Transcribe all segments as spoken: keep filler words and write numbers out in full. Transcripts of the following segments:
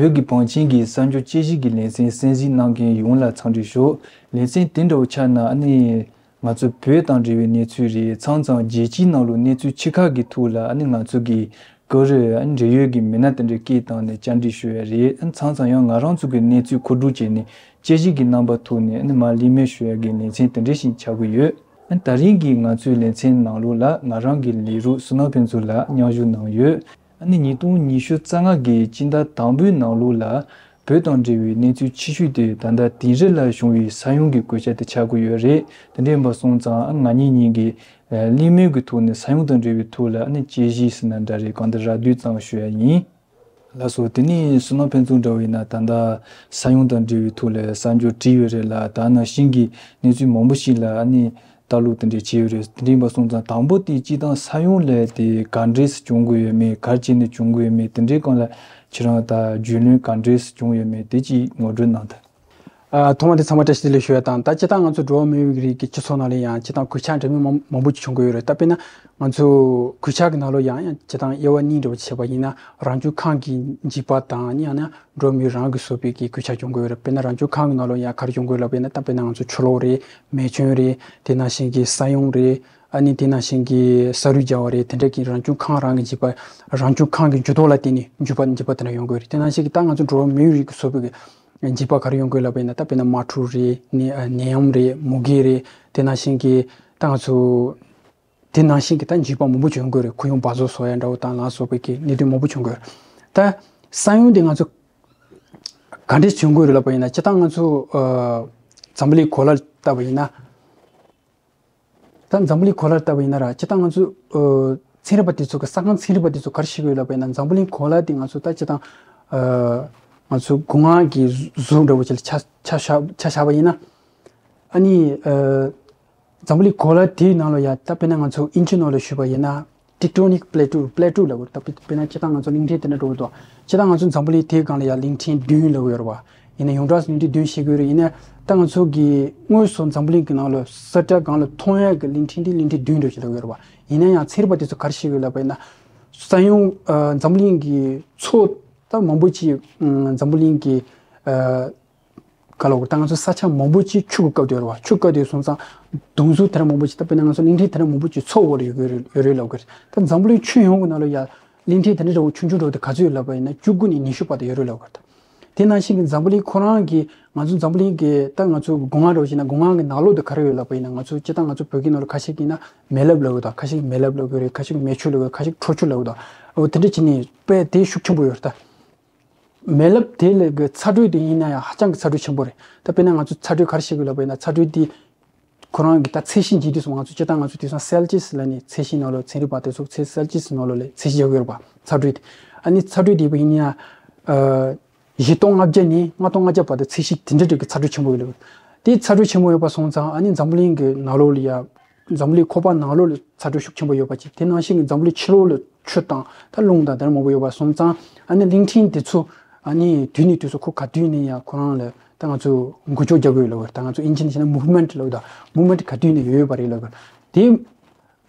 བོད་ཀྱི་བང་ཆེན་གྱི་གསར་འགྱུར་དཔྱད་གཞི་གི་ལེ་ཚན་གསན་གཟིགས་གནང་མཁན་ཡོངས་ལ་འཚམས་འདྲི་ཞུ། ལེ་ཚན་དེ་འདྲ་བོ་ཆགས་ན་ཨ་ནི་ང་ཚོ་བོད་དང་འབྲེལ་བའི་གནས་ཚུལ་རེད། མཚམས་མཚམས་རྒྱལ་སྤྱིའི་ནང་ལོགས་གནས་ཚུལ་ཆེ་ཁག་གི་ཐོག་ལ་ཨ་ནི་ང་ཚོ་གི་གུ་རུ་ཨ་ནི་འབྲེལ་ཡོད་ཀྱི་མི་སྣ་དེ་འདྲ་སྐད་བཏང་ནས་བཅར་འདྲི་ཞུ་ཡ་རེད། ཨ་ནི་མཚམས་མཚམས་ཡང་ང་རང་ཚོ་གི་གནས་ཚུལ་མཁོ་སྒྲུབ་བྱས་ནས་དཔྱད་གཞི་གི་རྣམ་པ་ཐོག་ནས་ཨ་ནི་མར་གླེང་མོལ་ཞུ་ཡ་གི་ལེ་ཚན་དེ་འདྲ་ཞིག་ཆགས་ཀྱི་ཡོད། ཨ་ནི་ད་རིང་གི་ང་ཚོའི་ལེ་ཚན་ནང་ལོགས་ལ་ང་རང་གི་ལས་རོགས་བསོད་ནམས་ཕུན་ཚོགས་ལགས་མཉམ་ཞུགས་གནང་ཡོད། ཨ་ནི་ཉིས་སྟོང་ཉི་ཤུ་རྩ་ལྔ་གི་སྤྱི་ཟླ་དང་པོའི་ནང་ལོགས་ལ་བོད་དང་འབྲེལ་བའི་གནས་ཚུལ་ཆེ་ཤོས་དེ་ད་ལྟ་དིང་རི་ལ་བྱུང་བའི་ས་ཡོམ་གྱི་གོད་ཆག་དེ་ཆགས་ཀྱི་ཡོད་རེད། དེ་འདྲ་ཡིན་པ་སོང་ཙང་ཨ་ང་གཉིས་གཉིས་ཀྱིས་ཨ་གླེང་མོལ་གྱི་ཐོག་ནས་ས་ཡོམ་དང་འབྲེལ་བའི་ཐོག་ལ་ཨ་ནི་དཔྱད་གཞི་ཟེར་ན་འདྲ་རེད། གང་ལྟར་རགས་བསྡུས་ཙམ་ཞུ་ཡ་ཡིན། ལགས་སོ། དེ་ནས་བསོད་ནམས་ཕུན་ཚོགས་འདྲ་བོ་ཡིན་ན་ད་ལྟ་ས་ཡོམ་དང་འབྲེལ་བའི་ཐོག་ལ་གསར་འགྱུར་བྲིས་ཡོད་རེད་ལ། ད་ནང་བཞིན་གྱི་གནས་ཚུལ་མང་པོ་ཞིག་ལ་ཨ་ནི་ལྟ་ཀློག་དེ་འདྲས་བྱས་ཡོད་རེད། དེ་འདྲ་ཡིན་པ་སོང་ཙང་དང་པོ་དེ་སྤྱིར་བཏང་ས་ཡོམ་ལབ་དེ་ག་འདྲས་སེ་བྱུང་གི་ཡོད་མེད། ག་རེ་བྱས་ནས་བྱུང་གི་ཡོད་མེད། དེ་འདྲའི་སྒང་ལ་ཁྱེད་རང་ད་རྒྱུས་ལོན་ག་འདྲས་སེ་བྱུང་ཡོད་མེད་དེ་ཅིག་ངོ་སྤྲོད་གནང་དང་། ཨ། ཐོག་མ་དེ་ཚང་མ་བཀྲ་ཤིས་བདེ་ལེགས་ཞུ་ཡ་དང་། ད་སྤྱིར་བཏང་ང་ཚོ་འགྲོ་བ་མིའི་རིགས་ཀྱི་སྤྱི་ཚོགས་ནང་ལ་ཡང་སྤྱིར་བཏང་གོད་ཆག་འདྲ་མིན་མང་མང་པོ་ཅིག་བྱུང་གི་ཡོད་རེད། ད་དཔེར་ན་ང་ཚོ་གོད་ཆག་གི་ནང་ལོགས་ཡང་ཡང་སྤྱིར་བཏང་དབྱེ་བ་གཉིས་འདྲ་བོ་བྱས་པ་ཡིན་ན། རང་བྱུང་ཁམས་ཀྱི་འཇིགས་པ་དང་ཡང་ན་འགྲོ་བ་མི་རང་གིས་བཟོས་པའི་གི་གོད་ཆག་བྱུང་གི་ཡོད་རེད། དཔེར་ན་རང་བྱུང་ཁམས་ཀྱི་ནང་ལོགས་ཡང་ག་རེ་བྱུང་གི་ཡོད་ལབ་པ་ཡིན་ན། ད་དཔེར་ན་ང་ཚོ་ཆུ་ལོག་རེད། མེ་སྐྱོན་རེད། དེ་ནང་བཞིན་གྱི་ས་ཡོམ་རེད། ཨ་ནི་དེ་ནང་བཞིན་གྱི་ས་རུད་རྒྱག་པ་རེད། དེ་འདྲ་གི་རང་བྱུང་ཁམས་རང་གི་འཇིགས་པ། རང་བྱུང་ཁམས་ཀྱི་འགྱུར་ལྡོག་ལ་བརྟེན་ནས་འཇིགས་པ་འཇིགས་པ་དེ་འདྲ་ཡོང་གི་ཡོད་རེད། དེ་ནང་བཞིན་གྱི་ད་ང་ཚོ་འགྲོ་བ་མིའི་རིགས་ཀྱིས་བཟོས་པའི་གི་འཇིགས་པ་ག་རེ་ཡོང་གི་ཡོད་ལབ་པ་ཡིན་ན། ད་དཔེར་ན་དམག་འཁྲུག་རེད། ནད་ནད་ཡམས་རེད། མུ་གེ་རེད། དེ་ནང་བཞིན་གྱི་ད་ང་ཚོ་དེ་ནང་བཞིན་གྱི་ད་འཇིགས་པ་མང་པོ་བྱུང་གི་ཡོད་རེད། ཁོར་ཡུག་འབག་བཙོག་བཟོ་ཡ་འདྲ་བོ་དང་ལ་སོགས་པའི་གི་གནད་དོན་མང་པོ་བྱུང་གི་ཡོད་རེད། ད་ས་ཡོམ་དེ་ང་ཚོ་ག་འདྲས་བྱུང་གི་ཡོད་རེད་ལབ་པ་ཡིན་ན། སྤྱིར་བཏང་ང་ཚོ་ཨ་འཛམ་བུ་གླིང་གོ་ལ་ལྟ་བ་ཡིན་ན། ད་འཛམ་བུ་གླིང་གོ་ལ་ལྟ་བ་ཡིན་ན་ར། སྤྱིར་བཏང་ང་ཚོ་ཨ་ཚན་རིག་པ་དེ་ཚོ་གི་ས་ཁང་ཚན་རིག་པ་དེ་ཚོ་ག་རེ་བཤད་ཀྱི་ཡོད་ལབ་པ་ཡིན་ན། འཛམ་བུ་གླིང་གོ་ལ་དེ་ང་ཚོ་ད་སྤྱིར་བཏང་ཨ་ང་ཚོ་སྒོ་ང་གི་གཟུགས་འདྲ་བོ་ཅིག་ལ་ཆ་ཆ་བཞག་ཆ་བཞག་པ་ཡིན་ན། ཨ་ནི་ཨ་འཛམ་བུ་གླིང་གོ་ལ་དེའི་ནང་ལ་ཡ། ད་དཔེར་ན་ང་ཚོ་ཨིན་ཇིའི་ནང་ལ་ཞུས་པ་ཡིན་ན། ཊེག་ཊོ་ནིག་པི་ལེ་ཊོ། པི་ལེ་ཊོ་ལབ་དགོས་རེད། ད་དཔེ་དཔེར་ན་སྤྱིར་བཏང་ང་ཚོ་གླིང་ཕྲན་དེ་འདྲ་འགྲོ་གི་འདུག་སྤྱིར་བཏང་ང་ཚོ་འཛམ་བུ་གླིང་དེའི་སྒང་ལ་ཡ་གླིང་ཕྲན་བདུན་ལབ་ཀྱི་ཡོད་རེད་པ། ཡིན་ན་ཡོངས་གྲགས་སུ་གླིང་ཕྲན་བདུན་བཤད་ཀྱི་ཡོད་རེད། ཡིན་ན་ད་ང་ཚོ་གི་དངོས་སུ་འཛམ་བུ་གླིང་གི་ནང་ལ་ས་བཀྲ་སྒང་ལ་མཐོང་ཡ་གི་གླིང་ཕྲན་དེ་གླིང་ཕྲན་བདུན་འདྲ་ཞིག་ལབ་ཀྱི་ཡོད་རེད་པ། ཡིན་ན་ཡང་ཚན་རིག་པ་དེ་ཚོ་ག་རེ་བཤད་ཀྱི་ཡོད་ལབ་པ་ཡིན་ན། ས་ཡོམ་ཨ་འཛམ་བུ་གླིང་གི་མཚོ་ད་མང་པོ་ཅིག་ཨ་འཛམ་བུ་གླིང་གི་ཨ་ག་ལབ་དགོས། ད་ང་ཚོ་ས་ཆ་མང་པོ་ཅིག་ཆུ་གིས་བཀབ་བསྡད་ཡོད་རེད་པ། ཆུ་བཀབ་བསྡད་སོང་ཙང་གདོང་གཟུགས་དེ་འདྲ་མང་པོ་ཅིག་ད་དཔེར་ན་ང་ཚོ་གླིང་ཕྲན་དེ་འདྲ་མང་པོ་ཅིག་མཚོ་འོག་ལ་ཡོད་ཀྱི་ཡོད་རེད་ལབ་ཀྱི་རེད། ད་འཛམ་བུ་གླིང་ཁྱོན་ཡོངས་ཀྱི་ནང་ལ་ཡ་གླིང་ཕྲན་དེ་འདྲ་འདྲ་བོ་ཆུང་ཆུང་འདྲ་བོ་དེ་ག་ཚོད་ཡོད་ལབ་པ་ཡིན་ན། བཅུ་དགུ་ནས་ཉི་ཤུ་བར་དུ་ཡོད་རེད་ལབ་ཀྱི་རེད། དེ་ནང་བཞིན་གྱི་འཛམ་བུ་གླིང་ཁོ་རང་གི་ང་ཚོ་འཛམ་བུ་གླིང་གི་ད་ང་ཚོ་སྒོ་ང་འདྲ་བོ་ཞིག་ན། སྒོ་ང་གི་ནང་ལོགས་དེ་ག་རེ་ཡོད་ལབ་པ་ཡིན་ན། ང་ཚོ་སྤྱིར་བཏང་ང་ཚོ་བོད་སྐད་ནང་ལ་ཁ་ཤས་ཀྱིས་ན་མེ་ལེབ་ལབ་ཀྱི་འདུག་ཁ་ཤས་ཀྱིས་མེ་ལེབ་ལབ་ཀྱི་རེད། ཁ་ཤས་ཀྱིས་མེ་ཆུ་ལབ་ཀྱི་རེད། ཁ་ཤས་ཀྱིས་ཁྲོ་ཆུ་ལབ་ཀྱི་འདུག་འོ་དེ་འདྲ་བྱས་ནས་དཔེ་དེ་ཤུགས་ཆེན་པོ་ཡོད་རེད་ད། མེ་ལེབ་དེ་ལ་གི་ཚ་དྲོད་དེ་ཡིན་ན་ཡང་ཧ་ཅང་གི་ཚ་དྲོད་ཆེན་པོ་རེད། ད་དཔེར་ན་ང་ཚོ་ཚ་དྲོད་ག་རེ་བཤད་ཀྱི་ལབ་པ་ཡིན་ན། ཚ་དྲོད་དེ་ཁོ་རང་གི་ད་ཚད་གཞི་འཇིག་དུས་སུ་ང་ཚོ་སྤྱིར་བཏང་ང་ཚོ་དེང་སང་སེལ་ཅི་སི་ལབ་ནས་ཚད་གཞི་ནང་ལོགས་ཚན་རིག་པ་དེ་ཚོ་ཚད་སེལ་ཅི་སི་ནང་ལོགས་ལ་ཚད་གཞི་རྒྱག་གི་ཡོད་རེད་པ། ཚ་དྲོད་དེ། ཨ་ནི་ཚ་དྲོད་དེ་ཡིན་ན་ཡང་ཨ་བཞི་སྟོང་ལྔ་བརྒྱ་ནས་ལྔ་སྟོང་ལྔ་བརྒྱ་བར་དུ་ཚད་གཞི་དེ་འདྲ་འདྲ་གི་ཚ་དྲོད་ཆེན་པོ་ཡོད་ལབ་ཀྱི་རེད། དེ་ཚ་དྲོད་ཆེན་པོ་ཡོད་པ་སོང་ཙང་། ཨ་ནི་འཛམ་བུ་གླིང་གི་ནང་ལོགས་ལ་ཡ། འཛམ་བུ་གླིང་ཁོག་པ་ནང་ལོགས་ལ་ཚ་དྲོད་ཤུགས་ཆེན་པོ་ཡོད་པ་ཅིག་དེ་ནང་བཞིན་གྱི་འཛམ་བུ་གླིང་ཕྱི་ལོགས་ལ་ཆུ་དང་ད་རླུང་དང་དེ་འདྲ་མང་པོ་ཡོད་པ་སོང་ཙང་། ཨ་ནི་གླིང་ཕྲན་དེ་ཚོ་ཨ་ནི་དུས་ནས་དུས་སུ་ཁོ་ག་དུས་ནས་ཡང་ཁོ་རང་ལ་ད་ང་ཚོ་འགུལ་སྐྱོད་རྒྱག་གི་ཡོད་ལབ་ཀྱི་རེད། ད་ང་ཚོ་ཨིན་ཇི་ནས་བཤད་ན་མུབ་མེན་ཊི་ལབ་ཀྱི་འདུག་མུབ་མེན་ཊི་ག་དུས་ནས་ཡོད་ཡོད་པ་རེད་ལབ་ཀྱི་རེད། དེ་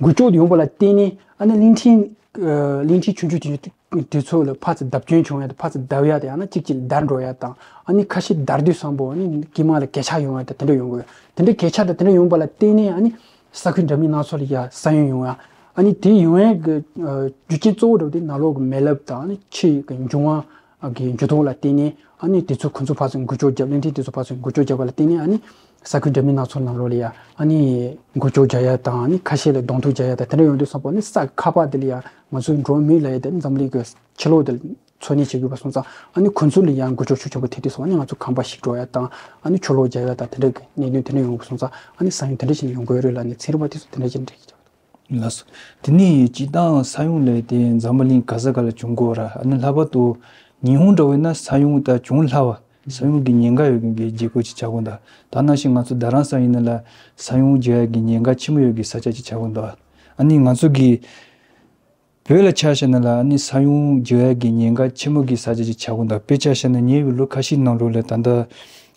འགུལ་སྐྱོད་ཡོང་བ་ལ་བརྟེན་ནས་ཨ་ནི་གླིང་ཕྲན་ཨ་གླིང་ཕྲན་ཆུང་ཆུང་དེ་དེ་ཚོ་ལ་ཕར་ཚུར་བརྡབ་སྐྱོན་བྱུང་ཡ་དང་། ཕར་ཚུར་བརྡབ་ཡ་དང་། ཡང་ན་གཅིག་གཅིག་ལ་བརྡར་འགྲོ་ཡ་དང་། ཨ་ནི་ཁ་ཤས་བརྡར་དུས་ཙམ་པོ་ཨ་ནི་དཀྱིལ་མ་ལ་གས་ཆག་ཡོང་ཡ་དང་དེ་འདྲ་ཡོང་གི་ཡོད། དེ་འདྲ་གས་ཆག་དང་དེ་འདྲ་ཡོང་བ་ལ་བརྟེན་ནས་ཨ་ནི་ས་ཁུལ་འདྲ་མིན་སྣ་ཚོགས་ལ་ཡ་ས་ཡོམ་ཡོང་ཡ། ཨ་ནི་དེ་ཡོང་ཡ་གི་ཨ་རྒྱུ་རྐྱེན་གཙོ་བོ་འདྲ་བོ་དེ་ནང་ལོགས་ཀྱི་མེ་ལེབ་དང་། ཨ་ནི་ཆུ་གི་འབྱུང་བ་གི་འགྱུར་ལྡོག་ལ་བརྟེན་ནས་ཨ་ནི་དེ་ཚོ་ཁོ་ཚོ་ཕར་ཚུར་འགུལ་སྐྱོད་རྒྱབ། གླིང་ཕྲན་དེ་ཚོ་ཕར་ཚུར་འགུལ་སྐྱོད་རྒྱབ་པ་ལ་བརྟེན་ནས་ཨ་ནི་ས་ཁུལ་འདྲ་མིན་སྣ་ཚོགས་ནང་ལོགས་ལ་ཡ་ཨ་ནི་འགུལ་སྐྱོད་རྒྱག་ཡ་དང་། ཨ་ནི་ཁ་ཤས་ལ་གདོང་ཐུག་རྒྱག་ཡ་དང་། དེ་འདྲ་ཡོང་དུས་ཙམ་པོ་ཨ་ནི་ས་ཁ་པར་དེ་ལ་ཡ་ང་ཚོའི་འགྲོ་བ་མི་ལ་ཡ་དེ་འཛམ་གླིང་གི་ཕྱི་ལོགས་དེ་ལ་འཚོ་གནས་བྱེད་དགོས་པ་སོང་ཙང་། ཨ་ནི་ཁོ་ཚོ་ལ་ཡང་འགུལ་སྐྱོད་ཤུགས་ཆེན་པོ་ཐེབས་དུས་སུ་ཨ་ནི་ང་ཚོ་ཁང་པ་བཤིག་འགྲོ་ཡ་དང་། ཨ་ནི་ཆུ་ལོག་རྒྱག་ཡ་དང་། དེ་འདྲ་གི་གནད་དོན་དེ་འདྲ་ཡོང་དགོས་སོང་ཙང་། ཨ་ནི་ས་ཡོམ་དེ་འདྲ་ཞིག་ཡོང་དགོས་རེད་ལབ་ནས་ཚན་རིག་པ་དེ་ཚོ་དེ་འདྲ་ཞིག་འགྲེལ་བཤད་རྒྱག་ལགས་སོ། དེ་ནས་སྤྱིར་བཏང་ས་ཡོམ་ལབ་དེ་འཛམ་བུ་གླིང་ག་ས་ག་ལ་བྱུང་གི་ཡོད་རེད། ཨ་ནི་ལྷག་པར་དུ་ཉི་ཧོང་འདྲ་བོ་ཡིན་ན་ས་ཡོམ་ད་བྱུང་སླ་བ། ས་ཡོམ་གྱི་ཉེན་ཁ་ཡོད་མཁན་གྱི་རྒྱལ་ཁབ་ཅིག་ཆགས་ཀྱི་འདུག་ད་ནང་བཞིན་ང་ཚོ་རྡ་རམ་ས་ཡིན་ན་ལ་ས་ཡོམ་རྒྱག་ཡ་གི་ཉེན་ཁ་ཆེན་པོ་ཡོད་ཀྱི་ས་ཆ་ཅིག་ཆགས་ཀྱི་འདུག་ཨ་ནི་ང་ཚོ་གི་བོད་ལ་ཆ་བཞག་ན་ལ་ཨ་ནི་ས་ཡོམ་རྒྱག་ཡ་གི་ཉེན་ཁ་ཆེན་མོ་གི་ས་ཆ་ཅིག་ཆགས་ཀྱི་འདུག་དཔེ་ཆ་བཞག་ན་ཉེ་བའི་ལོ་ཁ་ཤས་ནང་ལོགས་ལ་ད་ལྟ་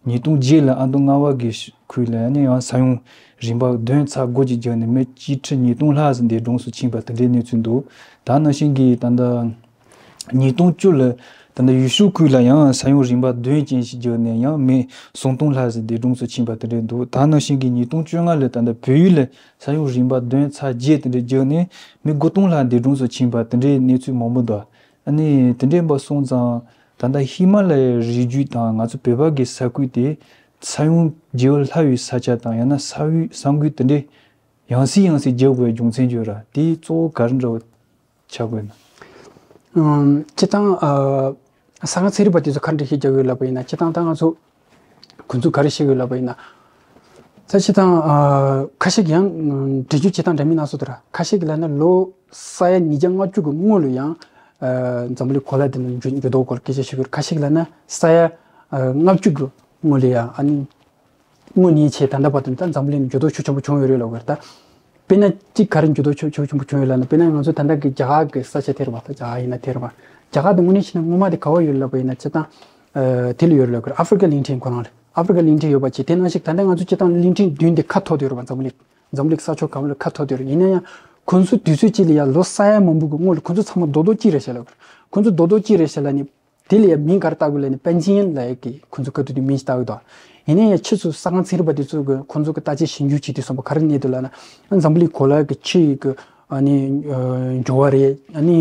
ཉིས་སྟོང་བརྒྱད་ལ་ཨ་མདོ་རྔ་བ་གི་ཁུལ་ལ་ཨ་ནི་ཡང་ས་ཡོམ་རིམ་པ་བདུན་ཚེག་དགུ་ཅིག་བརྒྱབ་ནས་མི་བཅུ་ཁྲི་ཉིས་སྟོང་ལྷག་ཙམ་འདས་གྲོངས་སུ་ཕྱིན་པ་དེ་འདྲའི་གནས་ཚུལ་འདུག་ད་ནང་བཞིན་གྱི་ད་ལྟ་ཉིས་སྟོང་བཅུ་ལ་ ད་ལྟ་ཡུལ་ཤུལ་ཁུལ་ལ་ཡང་ས་ཡོམ་རིམ་པ་བདུན་ཅན་ཞིག་བརྒྱབ་ནས་ཡང་མི་སུམ་སྟོང་ལྷག་ཙམ་འདས་གྲོངས་སུ་ཕྱིན་པ་དེ་འདྲ་འདུག་ད་ནང་བཞིན་གྱི་ཉིས་སྟོང་བཅོ་ལྔ་ལ་ད་ལྟ་བལ་ཡུལ་ལ་ས་ཡོམ་རིམ་པ་བདུན་ཚེག་བརྒྱད་དེ་འདྲ་བརྒྱབ་ནས་མི་དགུ་སྟོང་ལྷག་འདས་གྲོངས་སུ་ཕྱིན་པ་དེ་འདྲའི་གནས་ཚུལ་མང་པོ་འདུག་ཨ་ནི་དེ་འདྲ་ཡིན་པ་སོང་ཙང་ད་ལྟ་ཧི་མ་ལ་ཡའི་རི་རྒྱུད་དང་ང་ཚོ་བོད་པ་གི་ས་ཁུལ་དེ་ས་ཡོམ་བརྒྱབ་སླ་བའི་ས་ཆ་དང་ཡང་ན་ས་ཡོམ་ས་འགུལ་དེ་འདྲ་ཡང་སེ་ཡང་སེ་རྒྱག་དགོས་རྒྱུ་མཚན་ཡོད་ར། དེ་གཙོ་བོ་ག་རེ་འདྲ་བོ་ཆགས་དགོས་ན། ཨམ། སྤྱིར་བཏང་། ཨ། ས་ཁང་ཚན་རིག་པ་དེ་ཚོ་ག་འདྲ་ཞིག་རྒྱག་ཡོད་ལབ་པ་ཡིན་ན། སྤྱིར་བཏང་ད་ང་ཚོ་ཁོང་ཚོ་ག་རེ་བཤད་ཡོད་ལབ་པ་ཡིན་ན། ས་སྤྱིར་བཏང་། ཨ། ཁ་ཤས་ཀྱིས་ཡང་འགྲེལ་བརྗོད་བྱེད་སྟངས་འདྲ་མིན་སྣ་ཚོགས་འདུག་ར། ཁ་ཤས་ཀྱིས་ལབ་ན་ལོ་ས་ཡ་ཉིས་བརྒྱ་ལྔ་བཅུ་གི་སྔོན་ལ་ཡང་། ཨ། འཛམ་བུ་གླིང་གོ་ལ་དེ་ནང་འགྱུར་འགྱུར་ལྡོག་སྐོར་སྐད་ཆ་བཤད་ཀྱི་ཡོད། ཁ་ཤས་ཀྱིས་ལབ་ན་ས་ཡ། ཨ། ལྔ་བཅུ་གི་སྔོན་ལ་ཡང་ཨ་ནི། སྔོན་ནས་བྱས་ད་ལྟ་བར་དུ་ད་འཛམ་བུ་གླིང་འགྱུར་ལྡོག་ཤུགས་ཆེན་པོ་བྱུང་ཡོད་རེད་ལབ་ཀྱི་རེད་ད། དཔེར་ན་གཅིག་ག་རེ་འགྱུར་ལྡོག་ཤུགས་ཤུགས་ཆེན་པོ་བྱུང་ཡོད་ལབ་ན། དཔེར་ན་ང་ཚོ་ད་ལྟ་གི་རྒྱ་གར་གི་ས་ཆ་དེ་རེད་བ། ད་རྒྱ་གར་ཡིན་ན་དེ་རེད་བ། རྒྱ་གར་དེ་དངོས་གནས་བྱས་ན་སྔོན་མ་དེ་ག་པར་ཡོད་ལབ་པ་ཡིན་ན། སྤྱིར་བཏང་། ཨ། དེ་ལ་ཡོད་རེད་ལབ་ཀྱི་རེད། ཨ་ཧྥི་རི་ཀ་གླིང་ཕྲན་ཁོ་རང་རེད། ཨ་ཧྥི་རི་ཀ་གླིང་ཕྲན་ཡོད་པ་བྱས། དེ་ནང་བཞིན་ད་ལྟ་ང་ཚོ་སྤྱིར་བཏང་གླིང་ཕྲན་བདུན་དེ་ཁ་འཐོར་བསྡད་ཡོད་རེད་བ། འཛམ་བུ་གླིང་འཛམ་བུ་གླིང་ས་ཕྱོགས་གང་ལ་ཁ་འཐོར་བསྡད་ཡོད་རེད། ཡིན་ན་ཡང་ཁོང་ཚོ་དུས་ཚོད་གཅིག་ལ་ཡང་ལོ་ས་ཡ་མང་པོ་གི་སྔོན་ལ་ཁོང་ཚོ་ཚང་མ་རྡོག་རྡོག་གཅིག་རེད་བཤད་ལབ་ཀྱི་རེད། ཁོང་ཚོ་རྡོག་རྡོག་གཅིག་རེད་བཤད་ལབ་ནས། དེ་ལ་ཡང་མིང་ག་རེ་བཏགས་དགོས་ལབ་ནས་པན་ཇི་ཡན་ལབ་ཡག་གི་ཁོང་ཚོ་སྐད་དོད་དེ་མིང་ཞིག་བཏགས་ཡོད་དོ། ཡིན་ན་ཡང་ཕྱིས་སུ་ས་ཁང་ཚན་རིག་པ་དེ་ཚོ་གི་ཁོང་ཚོ་གི་བརྟག་དཔྱད་ཞིབ་འཇུག་བྱས་དུས་ཙམ་པ་ག་རེ་གནས་འདུག་ལབ་ན། འཛམ་བུ་གླིང་གོ་ལ་གི་ཕྱི་ཡི་གི་ཨ་ནི་ཨ་འགྱུར་བ་རེད། ཨ་ནི་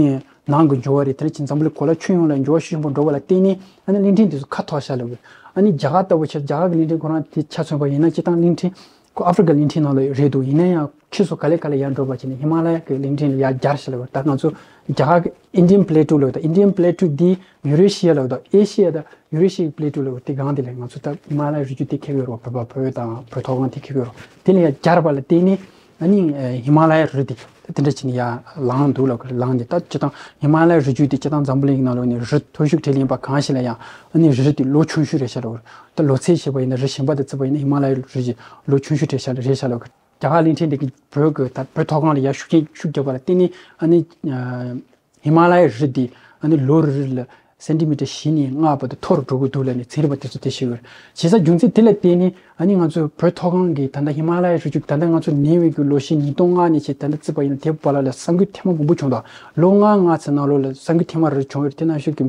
ནང་གི་འགྱུར་བ་རེད། དེ་ནང་བཞིན་འཛམ་བུ་གླིང་གོ་ལ་ཁྱོན་ཡོངས་ལ་འགྱུར་བ་ཤུགས་ཆེན་པོ་འགྲོ་བ་ལ་བརྟེན་ནས་ཨ་ནི་གླིང་ཕྲན་དེ་ཚོ་ཁ་འཐོར་ཤག་ལབ་དགོས། ཨ་ནི་རྒྱ་གར་ལྟ་བུ་ཆ་རྒྱ་གར་གི་གླིང་ཕྲན་ཁོ་རང་དེ་ཆ་མཚོན་པ་ཡིན་ན་སྤྱིར་བཏང་གླིང་ཕྲན་ཁོ་ཨ་ཧྥི་རི་ཀ་གླིང་ཕྲན་ནང་ལ་རེད་འདུག་ཡིན་ན་ཡང་ཕྱིས་སུ་ག་ལེ་ག་ལེ་ཡར་འགྲོ་བ་བྱས་ནས་ཧི་མ་ལ་ཡ་གི་གླིང་ཕྲན་ལ་ཡར་གྱར་ཤག་ལབ་དགོས། ད་ང་ཚོ་རྒྱ་གར་གི་ཨིན་ཌི་ཡན་པི་ལེ་ཊོ་ལབ་དགོས། ད་ཨིན་ཌི་ཡན་པི་ལེ་ཊོ་འདི་ཡུ་རེ་ཤི་ཡ་ལབ་དགོས། ཨེ་ཤི་ཡ་དང་ཡུ་རེ་ཤི་ཡའི་པི་ལེ་ཊོ་ལབ་དགོས། དེ་སྒང་དེ་ལ་ང་ཚོ་ད་ཧི་མ་ལ་ཡའི་རི་རྒྱུད་དེ་ཁེབས་ཡོད་རེད་བ། བོད་པ་བོད་དང་བོད་མཐོ་སྒང་དེ་ཁེབས་ཡོད་རེད། དེ་ལ་ཡར་གྱར་བ་ལ་བརྟེན་ནས་ཨ་ནི་ཧི་མ་ལ་ཡའི་རི་དེ་ད་དེ་འདྲ་བྱས་ནས་ཡར་ལངས་འདུག་ལབ་དགོས། ལངས་ནས་ད་སྤྱིར་བཏང་ཧི་མ་ལ་ཡའི་རི་རྒྱུད་དེ་སྤྱིར་བཏང་འཛམ་བུ་གླིང་ནང་ལོགས་ནས་རི་མཐོ་ཤོས་གྲས་ལ་ཡིན་པ་གང་ཞིག་ལ་ཡང་ཨ་ནི་རི་རི་དེ་ལོ་ཆུང་ཤོས་རེད་ཤག་ལབ་དགོས། ད་ལོ་ཚད་བྱས་པ་ཡིན་ན་རི་གཞན་པ་དང་བརྩིས་པ་ཡིན་ན་ཧི་མ་ལ་ཡའི་རི་རྒྱུད་ལོ་ཆུང་ཤོས་གྲས་ཤག་རེད་ཤག་ལབ་དགོས། རྒྱ་གར་གླིང་ཕྲན་དེ་གི་བོད་ཀྱི་ད་བོད་མཐོ་སྒང་ལ་ཡར་ཤུགས་རྐྱེན་ཤུགས་བརྒྱབ་པ་ལ་བརྟེན་ནས་ཨ་ནི་ཨ་ཧི་མ་ལ་ཡའི་རི་དེ་ཨ་ནི་ལོ་རེ་རེ་ལ་སེན་ཏི་མི་ཊར་བཞི་ནས་ལྔ་བར་དུ་མཐོ་རུ་འགྲོ་གི་འདུག་ལབ་ནས་ཚན་རིག་པ་དེ་ཚོ་དེ་བཤད་ཡོད་རེད། བྱས་ཙང་རྒྱུ་མཚན་དེ་ལ་བརྟེན་ནས་ཨ་ནི་ང་ཚོ་བོད་མཐོ་སྒང་གི་ད་ལྟ་ཧི་མ་ལ་ཡའི་རི་རྒྱུད་ད་ལྟ་ང་ཚོ་ཉེ་བའི་གི་ལོ་ཤས་ཉིས་སྟོང་ལྔ་ནས་བྱས་ད་ལྟ་བརྩིས་པ་ཡིན་ན་དེ་བར་ལ་ལ་ས་འགུལ་ཐེངས་མ་མང་པོ་བྱུང་འདུག་ལོ་ལྔ་ལྔ་ཚོའི་ནང་ལོགས་ལ་ས་འགུལ་ཐེངས་མ་རེ་རེ་བྱུང་ཡོད་རེད། དེ་ནང་བཞིན་གི་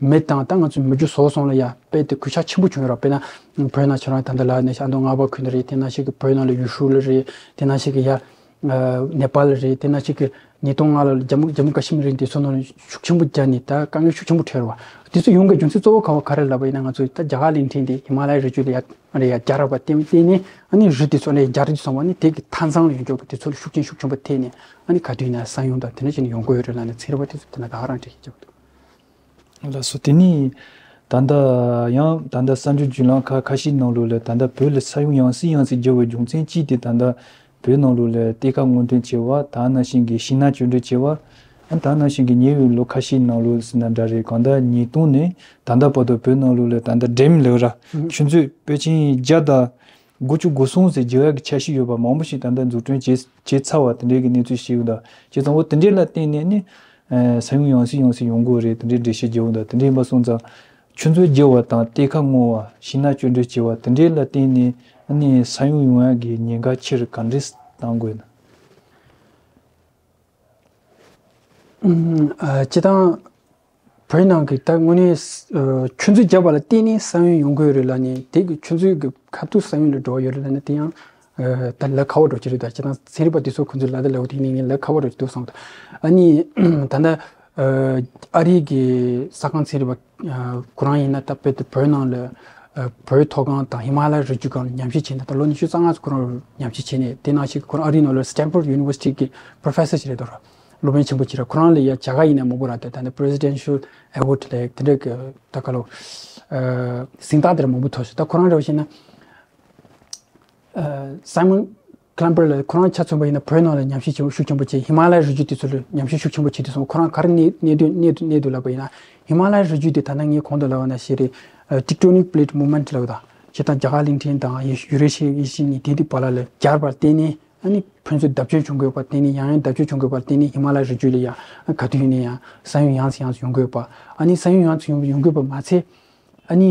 མི་དང་ད་ང་ཚོའི་མི་རྒྱུ་ཟོག་སོགས་ལ་ཡ་དཔེ་དེ་གོད་ཆག་ཆེན་པོ་བྱུང་ཡོད་རེད། དཔེར་ན་བོད་ནང་ཁྱེད་རང་ད་ལྟ་ལབ་ནས་ཤར་མདོ་རྔ་པ་ཁུལ་ནས་རེད། དེ་ནང་བཞིན་གི་བོད་ནང་ལ་ཡུལ་ཤུལ་ལ་རེད། དེ་ནང་བཞིན་གི་ཡ་ནེ་པཱལ་ལ་རེད། དེ་ནང་བཞིན་གི་ཉིས་སྟོང་ལྔ་ལ་ཇམ་མུ་ཇམ་མུ་ཀ་ཤི་མིར་རེད། དེ་ཚོ་ནང་ཤུགས་ཆེན་པོ་རྒྱག་ནས་ད་དཀའ་ངལ་ཤུགས་ཆེན་པོ་འཕྲད་རེད་བ། དེ་ཚོ་ཡོང་གི་རྒྱུ་མཚན་གཙོ་བོ་ག་བ་ག་རེ་ལབ་པ་ཡིན་ན་ང་ཚོ་ད་རྒྱ་གར་གླིང་ཕྲན་དེ་ཧི་མ་ལ་ཡའི་རི་རྒྱུད་ལ་ཡ་རེད་ཡ་རྒྱ་ར་བ་བརྟེན་བརྟེན་ནས་ཨ་ནི་རི་དེ་ཚོ་ལ་ཡ་རྒྱ་རི་དེ་སོང་བ་ནི་དེ་གི་མཐའ་མཚམས་ལ་ཡོང་རྒྱུ་གི་དེ་ཚོ་ལ་ཤུགས་རྐྱེན་ཤུགས་ཆེན་པོ་ཐེབས་ནས་ཨ་ནི་ག་དུས་ཡིན་ན་ས་ཡོམ་དང་དེ་འདྲ་བྱས་ནས་ཡོང་གི་ཡོད་རེད་ལབ་ནས་ཚན་རིག་པ་དེ་ཚོ་དེ་ན་ད་ག་རང་འགྲེལ་བཤད་རྒྱབ་འདུག་ལགས་སོ། དེ་ནས་ད་ལྟ་ཡང་ད་ལྟ་གསར་འགྱུར་བརྒྱུད་ལམ་ཁག་ཁ་ཤས་ནང་ལོགས་ལ་ད་ལྟ་བོད་ལ་ས་ཡོམ་ཡང་སེ་ཡང་སེ་བརྒྱབ་པའི་རྒྱུ་མཚན་གཅིག་དེ་ད་ལྟ་བོད་ནང་ལོགས་ལ་གཏེར་ཁ་སྔོག་འདོན་བྱས་པ་དེ་ནང་བཞིན་གྱི་ཤིང་ནགས་གཅོད་འབྲེག་བྱས་པ་དེ་ནང་བཞིན་གྱི་ཉེ་བའི་ལོ་ཁ་ཤས་ནང་ལོགས་ཟེར་ན་འདྲ་རེད། གང་ལྟར་ཉིས་སྟོང་ནས་ད་ལྟ་བར་དུ་བོད་ནང་ལོགས་ལ་ད་ལྟ་ཌེམ་ལབ་ར་ཆུ་མཛོད་པེ་ཅིན་བརྒྱ་དང་དགུ་བཅུ་གོ་གསུམ་ཟེར་བརྗོད་ཡག་གི་འཆར་གཞི་ཡོད་པ་མང་པོ་ཞིག་ད་ལྟ་འཛུགས་སྐྲུན་བྱས་བྱས་ཚར་བ་དེ་འདྲའི་གི་གནས་ཚུལ་ཞིག་ཡོད་འདུག་བྱས་ཙང་འོ་དེ་འདྲའི་ལ་བརྟེན་ནས་ནི་ས་ཡོམ་ཡང་སེ་ཡང་སེ་ཡོང་གི་རེད། དེ་འདྲའི་འགྲེལ་བཤད་རྒྱག་འོང་དང་། དེ་འདྲའི་ཡིན་པ་སོང་ཙང་ཆུ་མཛོད་བརྒྱབ་པ་དང་གཏེར་ཁ་སྔོག་པ་ཤིང་ནགས་གཅོད་འབྲེག་བྱས་པ་དེ་འདྲའི་ལ་བརྟེན་ནས་ནི་ས་ཡོམ་ཡོང་ཡག་གི་ཉེན་ཁ་ཆེ་རུ་ག་འདྲས་བཏང་དགོས་ན། ཨ། སྤྱིར་བཏང་བོད་ནང་གི་ད་དངོས་གནས་ཆུ་མཛོད་བརྒྱབ་པ་ལ་བརྟེན་ནས་ས་ཡོམ་ཡོང་གི་ཡོད་རེད་ལབ་ནས་དེ་གི་ཆུ་མཛོད་ཀྱི་ཁ་ཐུག་ས་ཡོམ་ལ་འབྲེལ་བ་ཡོད་རེད་ལབ་ན་དེ་ཡང་ད་ལས་སླ་པོ་འདྲ་ཅིག་རེད། ད་སྤྱིར་བཏང་ཚན་རིག་པ་དེ་ཚོ་ཁོང་ཚོས་ལབ་ད་ལབ་དེ་ནས་ངས་ལས་སླ་པོ་འདྲ་ཅིག་འདུག་བསམ། ཨ་ནི་ད་ལྟ་ཨ་རིའི་གི་ས་ཁང་ཚན་རིག་པ་ཁོ་རང་ཡིན་ན་ད་བོད་དུ་བོད་ནང་ལ་བོད་མཐོ་སྒང་དང་ཧི་མ་ལ་ཡའི་རི་རྒྱུད་སྒང་ལ་ཉམས་ཞིབ་བྱས་ནས་ད་ལོ་ཉི་ཤུ་རྩ་ལྔ་ཙམ་ཁོ་རང་ཉམས་ཞིབ་བྱས་ནས་དེ་ནང་བཞིན་ཁོ་རང་ཨ་རིའི་ནང་ལ་Stanford University གི་Professor ཞིག་རེད་འདུག་ར། སློབ་དཔོན་ཆེན་པོ་ཅིག་ར། ཁོ་རང་ལ་ཡ་བྱ་དགའ་ཡིན་ན་མང་པོ་རག་སྟེ་ད་ནི་Presidential Award ལ་དེ་འདྲ་གི་ད་ག་ལོ་ཨ་གཟེངས་རྟགས་དེ་འདྲ་མང་པོ་ཐོབ་ཤག་ད་ཁོ་རང་རེད་བ་བྱས་ན་ཨ་Simon Kulemper ལ་ཁོ་རང་ཆ་མཚོན་པ་ཡིན་ན་བོད་ནང་ལ་ཉམས་ཞིབ་ཆེན་པོ་ཤུགས་ཆེན་པོ་བྱས། ཧི་མ་ལ་ཡའི་རི་རྒྱུད་དེ་ཚོ་ལ་ཉམས་ཞིབ་ཤུགས་ཆེན་པོ་བྱས་དུས་སོང་ཁོ་རང་ག་རེ་གནས་གནས་དུས་གནས་དུས་གནས་དུས་ལབ་པ་ཡིན་ན་ཧི་མ་ལ་ཡའི་རི་རྒྱུད་དེ་ད་ལྟ་ངས་གོང་དུ་ལབ་པ་ནང་བཞིན་རེད། ཨ་Tectonic Plate Movement ལབ་ད་སྤྱིར་བཏང་རྒྱ་གར་གླིང་ཕྲན་དང་ཡུ་རེ་ཤི་ཡའི་གླིང་ཕྲན་གཉིས་དེ་དུས་བར་ལ་ལ་སྦྱར་བར་བརྟེན་ནས། ཨ་ནི་ཕན་ཚུན་བརྡབ་གཅོད་བྱུང་གི་ཡོད་པ་དེ་ནི་ཡང་ཡང་བརྡབ་གཅོད་བྱུང་གི་ཡོད་པ་དེ་ནི་ཧི་མ་ལ་ཡའི་རི་རྒྱུད་ལ་ཡང་ག་དུས་ཡིན་ན་ཡང་ས་ཡོམ་ཡང་སེ་ཡང་སེ་ཡོང་གི་ཡོད་པ། ཨ་ནི་ས་ཡོམ་ཡང་སེ་ཡོང་ཡོང་གི་ཡོད་པ་མ་ཚད། ཨ་ནི་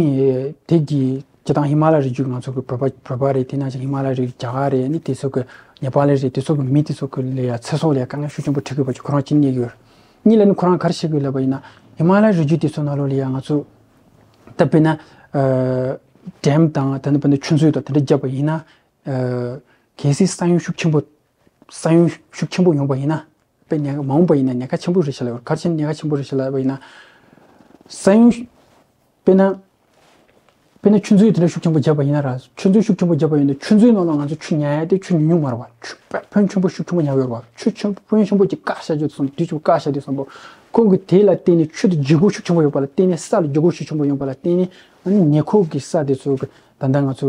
དེ་གི་སྤྱིར་བཏང་ཧི་མ་ལ་ཡའི་རི་རྒྱུད་ང་ཚོ་གི་བོད་པ་བོད་པ་རེད། དེ་ནང་བཞིན་ཧི་མ་ལ་ཡའི་རི་རྒྱུད་རྒྱ་གར་རེད། ཨ་ནི་དེ་ཚོ་གི་ནེ་པ་ལི་རེད། དེ་ཚོ་གི་མི་དེ་ཚོ་གི་ལ་ཡང་ཚེ་སྲོག་ལ་ཡང་དཀའ་ངལ་ཤུགས་ཆེན་པོ་འཕྲད་གི་ཡོད་པ་ཅིག་ཁོ་རང་གཅིག་རྙེད་ཀྱི་ཡོད། གཉིས་ལ་ནི་ཁོ་རང་ག་རེ་བཤད་གི་ཡོད་ལབ་པ་ཡིན་ན། ཧི་མ་ལ་ཡའི་རི་རྒྱུད་དེ་ཚོ་ནང་ལོགས་ལ་ཡང་ང་ཚོ་ད་དཔེར་ན་ཌེམ་དང་ད་ནི་དཔེར་ན་ཆུ་མཛོད་དང་དེ་འདྲ་བརྒྱབ་པ་ཡིན་ན། གལ་སྲིད་ས་ཡོམ་ཤུགས་ཆེན་པོ། ས་ཡོམ་ཤུགས་ཆེན་པོ་ཡོང་པ་ཡིན་ན། དཔེ་ཉེན་ཁ་མ་འོངས་པ་ཡིན་ན་ཉེན་ཁ་ཆེན་པོ་རེད་ཤག་ལབ་ཡོད། ག་རེ་བྱས་ནས་ཉེན་ཁ་ཆེན་པོ་རེད་ཤག་ལབ་པ་ཡིན་ན། ས་ཡོམ། དཔེར་ན། དཔེར་ན་ཆུ་མཛོད་དེ་འདྲ་ཤུགས་ཆེན་པོ་བརྒྱབ་པ་ཡིན་ན་ར། ཆུ་མཛོད་ཤུགས་ཆེན་པོ་བརྒྱབ་པ་ཡིན་ན་ཆུ་མཛོད་ནང་ལ་ང་ཚོ་ཆུ་ཉར་ཡ་དེ་ཆུ་ཉུང་ཉུང་མ་རེད་བ། ཆུ་དཔེ་ཕོན་ཆེན་པོ་ཤུགས་ཆེན་པོ་ཉར་གི་ཡོད་རེད་བ། ཆུ་ཆེན་ཕོན་ཆེན་པོ་ཅིག་བཀག་བཞག་རྒྱུ་དེ་ཚོ་དུས་ཚོད་བཀག་བཞག་དུས་ཙམ་པོ། ཁོང་གིས་དེ་ལ་བརྟེན་ནས་ཆུ་དེ་ལྗིད་ཁོག་ཤུགས་ཆེན་པོ་ཡོད་པ་ལ་བརྟེན་ནས། ས་ལ་ལྗིད་ཁོག་ཤུགས་ཆེན་པོ་ཡོད་པ་ལ་བརྟེན་ནས། ཨ་ནི་ཉེ་འཁོར་གྱི་ས་དེ་ཚོ་གི་ད་ལྟ་ང་ཚོ་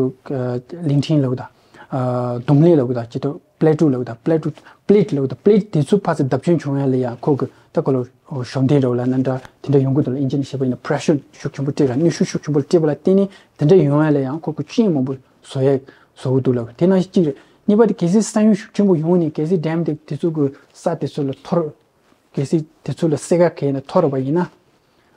གླིང་ཕྲན་ལབ་དང་། ཨ་དུམ་ལེབ་ལབ་དང་། ཅི་ཐུབ་པེ་ལེ་ཊོ་ལབ་དང་། པེ་ལེ་ཊོ་པེ་ལེ་ཊི་ལབ་དང་། པེ་ལེ་ཊི་དེ་ཚོ་ཕར་ཚུར་བརྡབ་སྐྱོན་བྱུང་ཡ་ལ་ཡང་ཁོ་གི་ད་ག་ལོ་ཞབས་འདྲེན་འདྲ་བོ་ལབ་ན་འདྲ་དེ་འདྲ་ཡོང་གི་འདུག་ལ། ཨིན་ཇི་ནས་བཤད་པ་ཡིན་ན་པེ་རེ་ཤར་ཤུགས་ཆེན་པོ་སྤྲད་ར། གནོན་ཤུགས་ཤུགས་ཆེན་པོ་སྤྲད་པ་ལ་བརྟེན་ནས་དེ་འདྲ་ཡོང་ཡ་ལ་ཡང་ཁོ་གི་རྐྱེན་མང་པོ་བཟོ་ཡ་བཟོ་གི་འདུག་ལ། དེ་ནང་བཞིན་གཅིག་རེད། གཉིས་པ་དེ་གལ་སྲིད་ས་ཡོམ་ཤུགས་ཆེན་པོ་ཡོང་ནས་གལ་སྲིད་ཌེམ་དེ་དེ་ཚོ་གི་ས་དེ་ཚོ་ལ་འཐོར། གལ་སྲིད་དེ་ཚོ་ལ་སེར་ཁ་གས་ནས་འཐོར་བ་ཡིན་ན།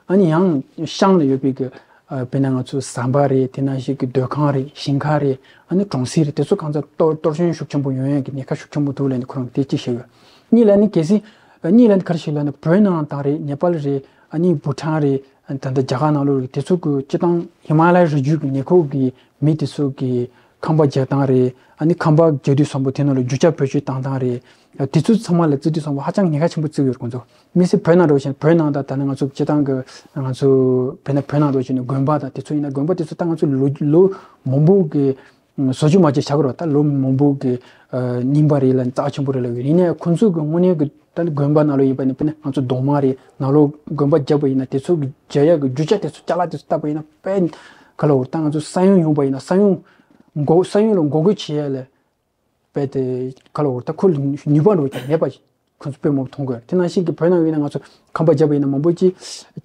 ཨ་ནི་ཡང་ཤང་ལ་ཡོད་པའི་གི་ཨ་དཔེར་ན་ང་ཚོ་ཟམ་པ་རེད། དེ་ནང་བཞིན་གི་སྡོད་ཁང་རེད། ཞིང་ཁ་རེད། ཨ་ནི་གྲོང་གསེབ་རེད། དེ་ཚོ་གང་ཚ་གཏོར་གཏོར་སྐྱོན་ཤུགས་ཆེན་པོ་ཡོང་ཡས་ཀྱི་ཉེན་ཁ་ཤུགས་ཆེན་པོ་འདུག་ལབ་ནས་ཁོ་རང་དེ་གཅིག་བཤད་ཡོད། གཉིས་ལ་ནི་གལ་སྲིད་གཉིས་ལ་ནི་ག་རེ་ཞིག་ལབ་ན་བོད་ནང་དང་རེད། ནེ་པཱལ་རེད། ཨ་ནི་བྷུ་ཊན་རེད། ད་ལྟ་རྒྱ་གར་ནང་ལོགས་རེད། དེ་ཚོ་གི་སྤྱི་བཏང་ཧི་མ་ལ་ཡའི་རི་རྒྱུད་ཀྱི་ཉེ་འཁོར་གྱི་མི་དེ་ཚོ་གི་ཁང་པ་རྒྱག་སྟངས་རེད། ཨ་ནི་ཁང་པ་རྒྱག་དུས་ཙམ་པོ་དེ་ནང་ལ་རྒྱུ་ཆ་བེད་སྤྱོད་བཏང་སྟངས་རེད། དེ་ཚོ་ཚང་མ་ལ་བརྩི་དུས་ཙམ་པོ་ཧ་ཅང་ཉེན་ཁ་ཆེན་པོ་བརྩི་གི་ཡོད་རེད་ཁོང་ཚོ། མི་སེར་བོད་ནང་འགྲོ་བཞིན་བོད་ནང་དང་ད་ནི་ང་ཚོ་སྤྱི་བཏང་གི་ང་ཚོ་དཔེར་ན་བོད་ནང་འགྲོ་བཞིན་དགོན་པ་དང་དེ་ཚོ་ཡིན་ན། དགོན་པ་དེ་ཚོ་ད་ང་ཚོ་ལོ་ལོ་མང་པོ་གི་བཟོ་བཅོས་མ་བྱས་བཞག་གི་རེད། ད་ལོ་མང་པོ་གི་རྙིང་པ་རེད་ལ་རྩ་ཆེན་པོ་རེད་ལ། ཡིན་ནའི་ཁོང་ཚོ་གི་དངོས་གནས་གི་ད་ནི་དགོན་པ་ནང་ལོགས་ཡིན་པ་ནི་དཔེར་ན་ང་ཚོ་གདུང་མ་རེད། ནང་ལོགས་དགོན་པ་རྒྱབ་པ་ཡིན་ན་དེ་ཚོ་གི་རྒྱག་ཡག་གི་རྒྱུ་ཆ་དེ་ཚོ་ཅ་ལག་དེ་ཚོ་བཏབ་པ་ཡིན་ན་དཔེ་ག་ལ་འོར། ད་ང་ཚོ་ས་ཡོམ་ཡོང་པ་ཡིན་ན་ས་ཡོམ་འགོག་ས་ཡོམ་ལ་འགོག་རྒོལ་བྱེད་ཡ་ལ་དཔེ་དེ་ག་ལ་འོར། ད་ཁོ་ལ་ནུས་པ་འགྲོ་ཀྱང་མེད་པ་ཁོང་ཚོ་དཔེ་མང་པོ་མཐོང་གི་ཡོད། དེ་ནང་བཞིན་གི་བོད་ནང་ཡིན་ན་ང་ཚོ་ཁང་པ་རྒྱབ་པ་ཡིན་ན་མང་པོ་ཅིག་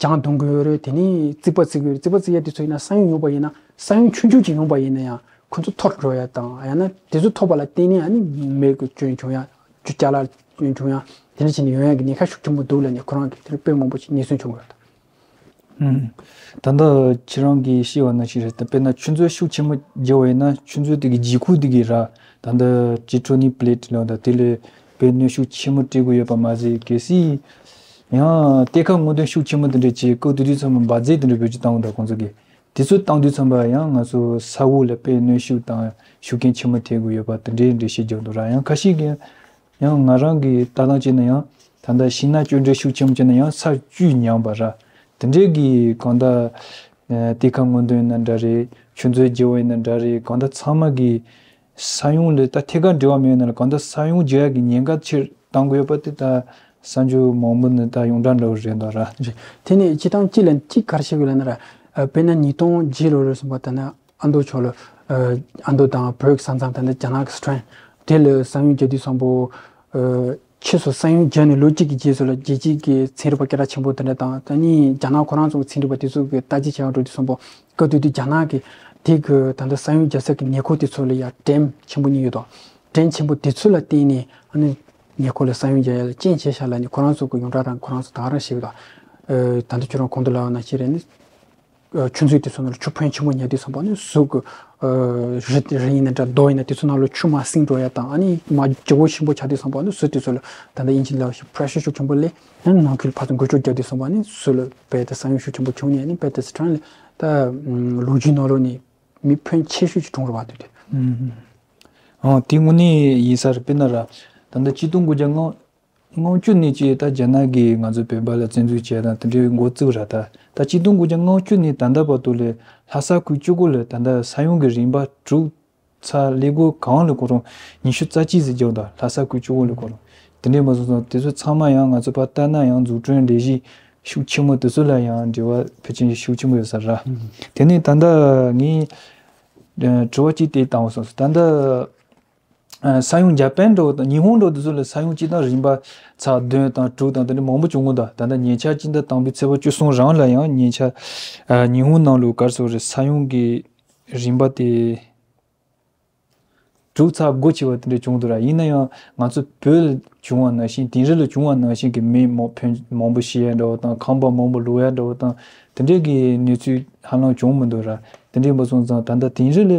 གྱང་རྡུང་གི་ཡོད་རེད། དེ་ནས་རྩིག་པ་བརྩིགས་ཡོད་རེད། རྩིག་པ་བརྩིགས་ཡ་དེ་ཚོ་ཡིན་ན་ས་ཡོམ་ཡོང་པ་ཡིན་ན་ས་ཡོམ་ཆུང་ཆུང་ཅིག་ཡོང་པ་ཡིན་ན་ཡང་ཁོང་ཚོ་འཐོར་འགྲོ་ཡ་དང་། ཡང་ན་དེ་ཚོ་འཐོར་བ་ལ་བརྟེན་ནས་ཨ་ནི་མེ་གི་སྐྱོན་བྱུང་ཡ། རྒྱུ་ཅ་ལག་སྐྱོན་བྱུང་ཡ། དེ་འདྲ་བྱས་ནས་ཡོང་ཡ་གི་ཉེན་ཁ་ཤུགས་ཆེན་པོ་འདུག་ལབ་ནས་ཁོ་རང་གིས་དེར་དཔེ་མང་པོ་ཞིག་ངེས་སོན་བྱུང་ཡོད། ཨུམ། ད་ལྟ་ཁྱེད་རང་གིས་བཤད་པ་ནང་བཞིན་རེད། ད་དཔེར་ན་ཆུ་མཛོད་ཤུགས་ཆེན་མོ་རྒྱག་པ་ཡིན་ན་ཆུ་མཛོད་དེ་གི་ལྗིད་ཁོག་དེ་གི་ར། ད་ལྟ་ཊེག་ཊོ་ནིག་པི་ལེ་ཊི་ལབ་ད་དེ་ལ་དཔེ་གནོན་ཤུགས་ཆེན་མོ་སྤྲད་དགོས་ཡོད་པ་མ་ཟད། གལ་སྲིད་ཡང་གཏེར་ཁ་སྔོག་འདོན་ཤུགས་ཆེན་མོ་དེ་འདྲ་བྱས་སྐབས་དེ་དུས་ཙམ་པ་འབར་རྫས་དེ་འདྲ་བེད་སྤྱོད་བཏང་གི་འདུག་ཁོང་ཚོ་གིས། དེ་ཚོ་བཏང་དུས་ཙམ་པ་ཡང་ང་ཚོ་ས་འོག་ལ་དཔེ་གནོན་ཤུགས་དང་ཤུགས་རྐྱེན་ཆེན་མོ་ཐེབས་དགོས་ཡོད་པ་དེ་འདྲའི་འགྲེལ་བཤད་རྒྱག་འདུག་ར། ཡང་ཁ་ཤས་ཀྱིས་ཡང་ང་རང་གི་ལྟ་སྟངས་བྱས་ན་ཡང་ད་ལྟ་ཤིང་ནགས་གཅོད་འབྲེག་ཤུགས་ཆེན་པོ་བྱས་ན་ཡང་ས་བཅུད་ཉམས་པ་ར། དེ་འདྲའི་གི་གང་ལྟར་གཏེར་ཁ་སྔོག་འདོན་ཡིན་ན་འདྲ་རེད། ཆུ་མཛོད་བརྗེ་བ་ཡིན་ན་འདྲ་རེད། གང་ལྟར་ཚང་མ་གི་ས་ཡོམ་ལ་ད་ཐད་ཀར་འབྲེལ་བ་མེད་ན་ལ། གང་ལྟར་ས་ཡོམ་རྒྱག་ཡག་གི་ཉེན་ཁ་ཆེར་བཏང་གི་ཡོད་པ་དེ་ད་གསར་འགྱུར་མང་པོ་ནི་ད་ཡོངས་གྲགས་འདྲ་བོ་རེད་འདུག་ར། རེད། དེ་ནས་སྤྱི་བཏང་སྤྱི་ལ་གཅིག་ག་རེ་བཤད་དགོས་ལབ་ན་ར། ཨ་དཔེར་ན་ཉིས་སྟོང་བརྒྱད་ལོ་རེད་སོང་པ། ད་ནི་ཨ་མདོ་ཕྱོགས་ལ་ཨ་ཨ་མདོ་དང་བོད་ས་མཚམས། ད་ནི་རྒྱ་ནག་གི་སི་ཁྲོན་དེ་ལ་ས་ཡོམ་རྒྱག་དུས་ཙམ་པོ། ཨ་ཕྱིས་སུ་ས་ཡོམ་བརྒྱབ་ནས་ལོ་གཅིག་གི་རྗེས་སུ་ལ་རྒྱལ་སྤྱི་གི་ཚན་རིག་པ་སྐད་གྲགས་ཆེན་པོ་དེ་འདྲ་དང་། ད་ནི་རྒྱ་ནག་ཁོ་རང་ཚོ་གི་ཚན་རིག་པ་དེ་ཚོ་གི་བརྟག་དཔྱད་བྱེད་པར་འགྲོ་དུས་ཙམ་པོ། སྐབས་དེ་དུས་རྒྱ་ནག་གི་དེ་གི་ད་ལྟ་ས་ཡོམ་རྒྱག་ས་གི་ཉེ་འཁོར་དེ་ཚོ་ལ་ཡ་ཌེམ་ཆེན་པོ་གཉིས་ཡོད་དོ། ཌེམ་ཆེན་པོ་དེ་ཚོ་ལ་བརྟེན་ནས་ཨ་ནི་ཉེ་འཁོར་ལ་ས་ཡོམ་རྒྱག་ཡ་ལ་རྐྱེན་བྱས་ཤག་ལབ་ནས་ཁོ་རང་ཚོ་གི་ཡོངས་གྲགས་རང་ཁོ་རང་ཚོ་ད་ག་རང་བཤད་ཡོད་དོ། ཨ་ད་ལྟ་ཁྱོད་རང་གོང་དུ་ལབ་པ་ནང་བཞིན་རེད། ཨ་ཆུ་མཛོད་དེ་ཚོ་ནང་ལ་ཆུ་ཕོན་ཆེན་པོ་ཉར་དུས་ཙམ་པ་ནི་ཟུག་གི་ཨ་རི་རི་ཡིན་ན་འདྲ་རྡོ་ཡིན་ན་དེ་ཚོ་ནང་ལ་ཆུ་མར་སིང་འགྲོ་ཡ་དང་། ཨ་ནི་མར་ལྗིད་པོ་ཆེན་པོ་ཆགས་དུས་ཙམ་པ་ནི་ཟུག་དེ་ཚོ་ལ་ད་ལྟ་དབྱིན་ཇི་ལ་པེ་རེ་ཤར་ཤུགས་ཆེན་པོ་སླེབས། ཨ་ནི་ནང་ཁུལ་ཕར་ཚུར་འགུལ་སྐྱོད་རྒྱག་དུས་ཙམ་པ་ནི་ཟུག་ལ་རྦད་དེ་ས་ཡོམ་ཤུགས་ཆེན་པོ་བྱུང་ནས། ཨ་ནི་རྦད་དེ་སི་ཁྲོན་ལ་ད་ལོ་རྒྱུས་ནང་ལོགས་ནས་མི་ཕོན་ཆེ་ཤོས་ཅིག་གྲོངས་རེད་བ། དེ་དུས། ཨང་། དེ་དངོས་གནས་ཡིན་ས་རེད། དཔེར་ན་ར། ད་ལྟ་ཆིག་སྟོང་དགུ་བརྒྱ་ལྔ་ལྔ་བཅུ་ནས་ཅིག་ད་རྒྱ་ནག་གིས་ང་ཚོ་བོད་པ་ལ་བཙན་འཛུལ་བྱས་དང་དེ་འདྲའི་འགོ་བཙུགས་ར། ད་ད་ཆིག་སྟོང་དགུ་བརྒྱ་ལྔ་བཅུ་ནས་ད་ལྟ་བར་དུ་ལ་ལྷ་ས་ཁུལ་གཅིག་པོ་ལ་ད་ལྟ་ས་ཡོམ་གྱི་རིམ་པ་དྲུག་ཚར་ཀླད་ཀོར་གང་ལ་ཁོ་རང་ཉི་ཤུ་རྩ་གཅིག་ཟེར་རྒྱག་དང་། ལྷ་ས་ཁུལ་གཅིག་པོ་ལ་ཁོ་རང་དེ་འདྲའི་མ་སོང་ཙང་། དེ་ཚོ་ཚང་མ་ཡང་ང་ཚོ་ཕར་ལྟ་ན་ཡང་འཛུགས་སྐྲུན་ལས་གཞི་ཤུགས་ཆེན་པོ་དེ་ཚོ་ལ་ཡང་འབྲེལ་བ་ཕལ་ཆེར་ཤུགས་ཆེན་པོ་ཡོད་ས་ར། དེ་ནས་ད་ལྟ་ངས་དྲི་བ་གཅིག་དེ་བཏང་བ་སོང་། ད་ལྟ་ཨ་ས་ཡོམ་འཇར་པན་འདྲ་བོ་དང་ཉི་ཧོང་འདྲ་བོ་དེ་ཚོ་ལ་ས་ཡོམ་སྤྱི་བཏང་རིམ་པ་ཚར་བདུན་དང་དྲུག་དང་དེ་འདྲ་མང་པོ་བྱུང་གི་འདུག། ད་ལྟ་ཉེ་ཆར་སྤྱི་ཟླ་དང་པོའི་ཚེས་པ་བཅུ་གསུམ་རང་ལ་ཡང་ཉེ་ཆར་ཨ་ཉི་ཧོང་ནང་ལོགས་ག་རེ་ཟེར་དགོས་རེད། ས་ཡོམ་གྱི་རིམ་པ་དེ་དྲུག་ཚར་དགུ་བྱས་པ་དེ་འདྲ་བྱུང་འདུག་ར། ཡིན་ན་ཡང་ང་ཚོ་བོད་ལ་བྱུང་བ་ནང་བཞིན་དིང་རི་ལ་བྱུང་བ་ནང་བཞིན་གྱི་མི་མང་ཕོན་མང་པོ་ཤི་ཡ་འདྲ་བོ་དང་། ཁང་པ་མང་པོ་ལོག་ཡ་འདྲ་བོ་དང་དེ་འདྲའི་གི་གནས་ཚུལ་ཧ་ལམ་བྱུང་མི་འདུག་ར། དེ་འདྲའི་མ་སོང་ཙང་ད་ལྟ་དིང་རི་ལ་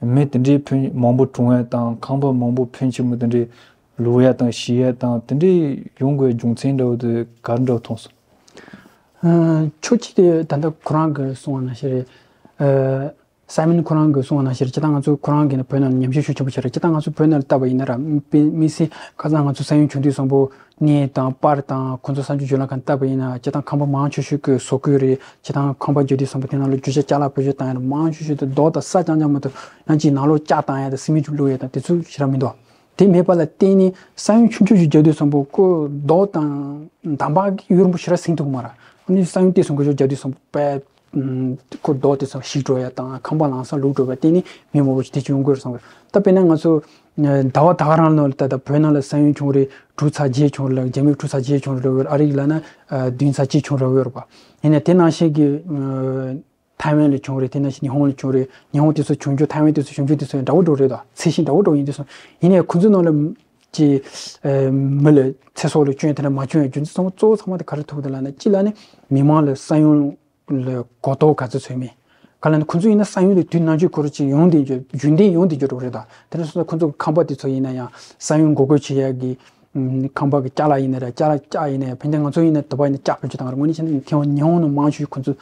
མི་དེ་འདྲའི་ཕོན་མང་པོ་གྲོངས་ཡ་དང་། ཁང་པ་མང་པོ་ཕོན་ཆེན་པོ་དེ་འདྲའི་ལོག་ཡ་དང་ཤི་ཡ་དང་དེ་འདྲའི་ཡོང་དགོས་རྒྱུ་མཚན་འདྲ་བོ་དེ་ག་རེ་འདྲ་བོ་མཐོང་སོང་། ཕྱོགས་གཅིག་དེ་ད་ལྟ་ཁོ་རང་གིས་གསུངས་པ་ནང་བཞིན་རེད། སའི་མོན་ཁོ་རང་གིས་གསུངས་པ་ནང་བཞིན་རེད། སྤྱིར་བཏང་ང་ཚོ་ཁོ་རང་གིས་ནི་བོད་ནང་ཉམས་ཞིབ་ཤུགས་ཆེན་པོ་བྱས་རེད། སྤྱིར་བཏང་ང་ཚོ་བོད་ནང་ལ་བལྟས་པ་ཡིན་ན་ར་དམིགས་བསལ་ཁ་སང་ང་ཚོ་ས་ཡོམ་བྱུང་དུས་བཟང་པོ་གནས་དང་པར་དང་ཁོང་ཚོ་གསར་འགྱུར་བརྒྱུད་ལམ་ཁག་བལྟས་པ་ཡིན་ན་སྤྱིར་བཏང་ཁང་པ་མང་ཆེ་ཤོས་ཀྱི་བཟོ་བཀོད་རེད། སྤྱིར་བཏང་ཁང་པ་རྒྱག་དུས་བཟང་པོ་དེ་ནང་ལ་རྒྱུ་ཆ་ཅ་ལག་བེད་སྤྱོད་བཏང་ཡ་རེད། མང་ཆེ་ཤོས་དེ་རྡོ་དང་ས་རྐྱང་རྐྱང་མ་གཏོགས་ཡང་ཅིག་ནང་ལོགས་ལྕགས་བཏང་ཡ་དང་སི་མེན་ཅིག་བླུགས་ཡ་དང་དེ་ཚོ་ཞེ་དྲག་མི་འདུག་དེ་མེད་པ་ལ་བརྟེན་ནས་ས་ཡོམ་ཆུང་ཆུང་ཞིག་བརྒྱབ་དུས་བཟང་པོ་ཁོ་རྡོ་དང་འདམ་བག་གི་ཡུན་རིང་པོ་ཞེ་དྲག་ཟིན་ཐུབ་ཀྱི་མ་རེད། ཨ་ནི་ས་ཡོམ་དེ་བཟང་པོ་ཞིག་བརྒྱབ་དུས་བཟང་པོ་པས་ཁོ་རྡོ་དེ་ཚོ་ཞིག་འགྲོ་ཡ་དང་ཁང་པ་ལམ་སང་ལུག་འགྲོ་བ་བརྟེན་ནས་མི་མང་པོ་ཞིག་དེ་བྱུང་དགོས་རེད་བསམ་གི། ད་དཔེར་ན་ང་ཚོ་ཟླ་བ་ད་ག་རང་ལོ་ལ་ད་ལྟ་བོད་ནང་ལ་ས་ཡོམ་བྱུང་རེད། དྲུག་ཚེག་བརྒྱད་བྱུང་རེད། རྒྱ་མིའི་དྲུག་ཚེག་བརྒྱད་བྱུང་རེད། ཨ་རི་ལ་ན་བདུན་ཚེག་གཅིག་བྱུང་རེད་ཡོད་རེད་པ། ཡིན་ན་དེ་ནང་བཞིན་གྱི་ཐའེ་ཝན་ལ་བྱུང་རེད། དེ་ནང་བཞིན་ཉི་ཧོང་ལ་བྱུང་རེད། ཉི་ཧོང་དེ་ཚོ་བྱུང་རྒྱུ་ཐའེ་ཝན་དེ་ཚོ་བྱུང་རྒྱུ་དེ་ཚོ་ཡང་འདྲ་བོ་འགྲོ་རེད་དོ། ཚད་གཞི་འདྲ་བོ་འགྲོ་ཡིན་དུས་སོང་ཡིན་ནའི་ཁོ་ཚོའི་ནང་ལ་ཀྱི་མི་ལ་ཚེ་སྲོག་ལ་སྐྱོན་དེ་འདྲ་མ་བྱུང་ཡང་རྒྱུ་མཚན་ཚང་མ་གཙོ་བོ་ཚང་མ་དེ་ག་རེ་ཐུག་འདུག་ལབ་ན་གཅིག་ལ་ནི་མི་མང་ལ་ས་ཡོམ་ལ་གོ་རྟོགས་ག་ཚོད་ཚོད་མེད། ག་ལ་ནི་ཁོ་ཚོ་ཡིན་ན་ས་ཡོམ་ལ་དུས་ནམ་རྒྱུན་ཁོ་རང་ཅིག་ཡོང་བསྡད་རྒྱུ་རྒྱུན་ལྡན་ཡོང་བསྡད་རྒྱུ་འགྲོ་རེད་དོ། དེ་འདྲ་སོང་ཙང་ཁོ་ཚོ་གི་ཁང་པ་དེ་ཚོ་ཡིན་ན་ཡང་ས་ཡོམ་འགོག་རྒོལ་བྱེད་ཡ་གི་ཁང་པ་གི་ཅ་ལག་ཡིན་ན་ར་ཅ་ལག་ལྕགས་ཡིན་ན་ཡང་ཕན་ཚུན་ང་ཚོ་ཡིན་ན་དུ་བ་ཡིན་ན་ལྕགས་བེད་སྤྱོད་བཏང་ར་དངོས་གནས་བྱས་ན་ཐེ་ཝན་ཉི་ཧོང་ནང་མང་ཤོས་ཁོ་ཚོ་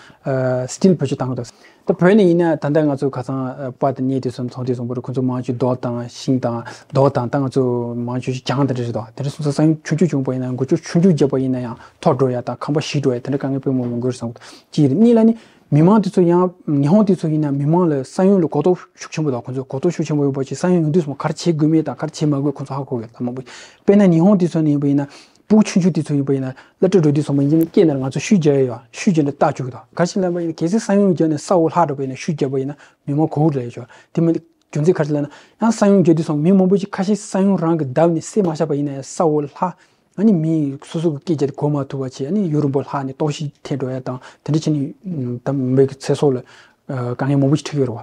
སི་ཊིལ་བེད་སྤྱོད་བཏང་གི་འདུག་ད་བོད་ནས་ཡིན་ན་ད་ལྟ་ང་ཚོ་ཁ་སང་པར་དང་བརྙན་དེ་ཚོ་མཐོང་དུས་བཟང་པོ་རེད། ཁོ་ཚོ་མང་ཤོས་རྡོ་དང་ཤིང་དང་རྡོ་དང་ད་ང་ཚོ་མང་ཤོས་ཤིག་གྱང་དེ་འདྲ་རེད་དོ། དེ་འདྲ་སོང་ཙང་ས་ཡོམ་ཆུང་ཆུང་བྱུང་བ་ཡིན་ན་མགོ་ལྕོག་ཆུང་ཆུང་བརྒྱབ་པ་ཡིན་ན་ཡང་འཐོར་འགྲོ་ཡ་དང་ཁང་པ་ཞིག་འགྲོ་ཡ་དེ་འདྲ་དཀའ་ངལ་དཔེ་མང་པོ་ཡོང་གི་རེད་བསམ་གི་འདུག་གཅིག་རེད། གཉིས་ལ་ནི་མི་མང་དེ་ཚོ་ཡང་ཉི་ཧོང་དེ་ཚོ་ཡིན་ན་མི་མང་ལ་ས་ཡོམ་ལ་གོ་རྟོགས་ཤུགས་ཆེན་པོ་དང་ཁོ་ཚོ་གོ་རྟོགས་ཤུགས་ཆེན་པོ་ཡོད་པ་ཅིག་ས་ཡོམ་ཡོང་དུས་སོང་ག་རེ་བྱེད་དགོས་མེད་དང་ག་རེ་བྱེད་མ་དགོས་ཁོ་ཚོ་ཧ་གོ་ཡོད་ད་མང་པོ་ཡིན། དཔེར་ན་ཉི་ཧོང་དེ་ཚོ་ནས་ཡིན་པ་ཡིན་ན་སྤུ་གུ་ཆུང་ཆུང་དེ་ཚོ་ཡིན་པ་ཡིན་ན་སློབ་གྲྭ་འགྲོ་དུས་སོང་པ་ཡིན་ན་སྐྱེས་ནས་ང་ཚོ་ཤུགས་རྒྱག་ཡ་ཡོད་ཤུགས་རྒྱག་ནས་ལྟ་བཅུག་གི་དང་ག་རེ་བྱེད་ལབ་པ་ཡིན་ན་གལ་སྲིད་ས་ཡོམ་བརྒྱབ་ནས་ས་འོག་ལྷག་འགྲོ་པ་ཡིན་ན་ཤུགས་རྒྱག་པ་ཡིན་ན་མི་མང་གོ་གི་རེད་ཤོག་དེ་མིན་རྒྱུ་མཚན་ག་རེ་ལབ་ན་ཡང་ས་ཡོམ་བརྒྱབ་དུས་སོང་མི་མང་པོ་ཅིག་ཁ་ཤས་ས་ཡོམ་རང་གི་བརྡབས་ནས་བསད་མ་བཞག་པ་ཡིན་ན་ཡང་ས་འོག་ལྷག་ཨ་ནི་མི་སོ་སོ་གི་སྐད་ཆ་དེ་གོ་མ་ཐུབ་པ་བྱས་ཨ་ནི་ཡུན་རིང་པོ་ལྷག་ནས་ལྟོགས་ཤི་ཐེབས་འགྲོ་ཡ་དང་དེ་འདྲ་བྱས་ནས་ད་མི་གི་ཚེ་སྲོག་ལ་དཀའ་ངལ་མང་པོ་ཞིག་འཕྲད་ཀྱི་ཡོད་རེད་བ།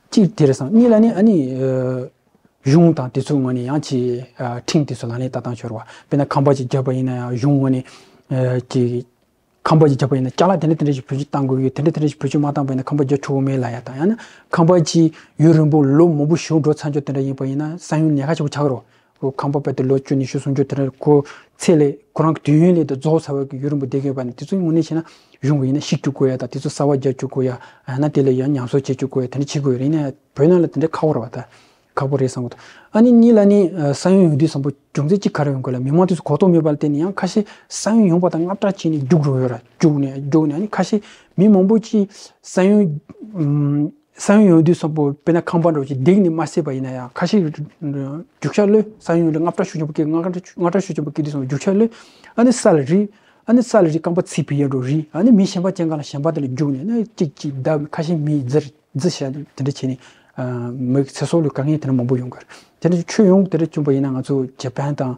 གཅིག་དེ་རེད་བསམ། གཉིས་ལ་ནི་ཨ་ནི་གཞུང་དང་དེ་ཚོའི་ངོས་ནས་ཡང་ཅིག་ཁྲིམས་དེ་ཚོ་ལག་ལེན་བསྟར་སྟངས་ཤོར་བ། དཔེར་ན་ཁང་པ་ཅིག་བརྒྱབ་པ་ཡིན་ན་ཡང་གཞུང་ངོས་ནས་ཅིག་ཁང་པ་ཅིག་བརྒྱབ་པ་ཡིན་ན་ཅ་ལག་དེ་འདྲ་དེ་འདྲ་ཞིག་བེད་སྤྱོད་གཏང་དགོས་ཡོད། དེ་འདྲ་དེ་འདྲ་ཞིག་བེད་སྤྱོད་མ་བཏང་པ་ཡིན་ན་ཁང་པ་རྒྱག་ཆོག་གི་མེད་ལབ་ཡ་དང་ཡང་ན་ཁང་པ་ཅིག་ཡུན་རིང་པོ་ལོ་མང་པོ་ཞིག་འགྲོ་ཚར་རྒྱུ་དེ་འདྲ་ཡིན་པ་ཡིན་ན་ས་ཡོམ་ཉེན་ཁ་ཆེན་པོ་ཆགས་ཀྱི་རེད། ཁོ་ཁང་པ་དཔེ་དེ་ལོ་བཅུ་ཉི་ཤུ་སུམ་ཅུ་དེ་འདྲ་ཁོ་ཚད་ལས་ཁོ་རང་གི་དུས་ཡུན་ལས་དེ་རྫོགས་ཚར་བའི་ཡུན་རིང་པོ་བསྡད་མཁན་ཡོད་པ་ནི་དེ་ཚོའི་ངོས་ནས་བྱས་ན་གཞུང་གི་ཡིན་ན་བཤིག་བཅུག་དགོས་ཡ་དང་དེ་ཚོ་གསར་པ་རྒྱག་བཅུག་དགོས་ཡ་ཡང་ན་དེ་ལ་ཡང་ཉམས་གསོ་བྱེད་བཅུག་དགོས་ཡ་དེ་འདྲ་བྱེད་དགོས་ཡ་རེད། ཡིན་ན་ཡང་བོད་ནང་ལ་དེ་འདྲ་ཁག་པོ་རེད་བ་ད། ཁག་པོ་རེད་བསམ་གི་འདུག་ཨ་ནི་གཉིས་ལ་ནི་ཨ་ས་ཡོམ་ཡོང་དུས་བསམ་པོ་རྒྱུ་མཚན་གཅིག་ག་རེ་ཡོང་དགོས་ལ་མི་མང་དེ་ཚོ་གོ་རྟོགས་མེད་པ་ལ་བརྟེན་ནས་ཡང་ཁ་ཤས་ས་ཡོམ་ཡོང་པ་དང་རྔམ་སྐྲག་བྱས་ནས་རྒྱུགས་འགྲོ་ཡོད་ར་རྒྱུགས་ནས་རྒྱུགས་ནས་ཨ་ནི་ཁ་ཤས་མི་མང་པོ་ཅིག་ས་ཡོམ་ཨམ་ས་ཡོམ་ཡོང་དུས་བསམ་པོ་དཔེར་ན་ཁང་པ་འདྲ་བོ་ཅིག་བརྡེགས་ནས་མ་བསད་པ་ཡིན་ན་ཡང་ཁ་ཤས་རྒྱུག་ཤར་གློད་ས་ཡོམ་ཡོང་དུས་རྔམ་སྐྲག་ཤུགས་ཆེན་པོ་སྐྱེ་རྔམ་སྐྲག་རྔམ་སྐྲག་ཤུགས་ཆེན་པོ་སྐྱེ་དུས་བསམ་པོ་རྒྱུག་ཤར་གློད་ཨ་ནི་ས་ལ་རིལ། ཨ་ནི་ས་ལ་རིལ་རྐང་པ་ཚིག་ཕུད་ཡ་འགྲོ་རིལ་ཨ་ནི་མི་གཞན་པ་ཅན་གང་ལ་གཞན་པ་དེ་ལ་རྒྱུགས་ནས་ཨ་ནི་གཅིག་གཅིག་བརྡབ་ཁ་ཤས་མི་རྫི་རྫི་ཤ་དེ་འདྲ་བྱས་ནས་མི་ཚེ་སྲོག་ལ་དཀའ་ངལ་དེ་འདྲ་མང་པོ་ཡོང་གི་རེད། དེ་འདྲ་ཁྱོན་ཡོངས་དེ་འདྲ་བྱུང་པ་ཡིན་ན་ང་ཚོ་ཇ་པན་དང་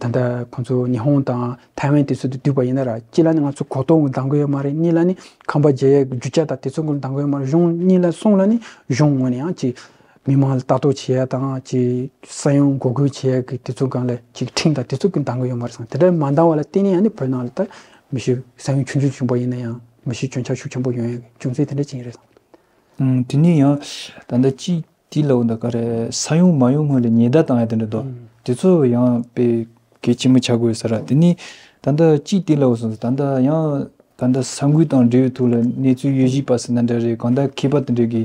ད་ལྟ་ཁོང་ཚོ་ཉི་ཧོང་དང་ཐའེ་ཝན་དེ་ཚོ་དང་བསྡུར་བ་ཡིན་ན་ར་གཅིག་ལ་ནི་ང་ཚོ་གོ་རྟོགས་འདང་གི་ཡོད་མ་རེད། གཉིས་ལ་ནི་ཁང་པ་རྒྱག་ཡའི་རྒྱུ་ཆ་དང་དེ་ཚོ་ཀུན་འདང་གི་ཡོད་མ་རེད། གཞུང་གཉིས་ལ་གསུམ་ལ་ནི་གཞུང་ངོས་ནས་ཡང་ཅིག་མི་མང་ལ་ལྟ་རྟོག་བྱེད་ཡ་དང་ཅིག་ས་ཡོམ་འགོག་རྒོལ་བྱེད་ཡ་གི་དེ་ཚོ་སྒང་ལ་ཅིག་ཁྲིམས་དང་དེ་ཚོ་ཀུན་འདང་གི་ཡོད་མ་རེད་བསམ། དེ་འདྲ་མ་འདང་བ་ལ་བརྟེན་ནས་ཡང་ནི་བོད་ནང་ལ་ད་མི་ཤི་ས་ཡོམ་ཆུང་ཆུང་བྱུང་པ་ཡིན་ན་ཡང་མི་ཤི་སྐྱོན་ཆ་ཤུགས་ཆེན་པོ་ཡོང་ཡ་གི་རྒྱུ་མཚན་དེ་འདྲ་ཅིག་ཡིན་རེད་བསམ། ཨང་། དེ་ནས་ཡང་ད་ལྟ་ཅིག་དེ་ལ་འོ་ད་ག་རེ་ས་ཡོམ་མ་ཡོང་སྔོན་ལ་ཉེན་བརྡ་བཏང་ཡ་དེ་འདྲ་འདུག་ཨང་། དེ་ཚོ་ཡང་དཔེ་གལ་ཆེན་པོ་ཆགས་དགོས་ས་ར། དེ་ནས་ད་ལྟ་ཅིག་དེ་ལ་འོ་སོང་ད་ལྟ་ཡང་ད་ལྟ་ས་འགུལ་དང་འབྲེལ་བའི་ཐོག་ལ་གནས་ཚུལ་ཡོད་གཞི་པ་ཟེར་ན་འདྲ་རེད། གང་ལྟར་མཁས་པ་དེ་འདྲ་གི་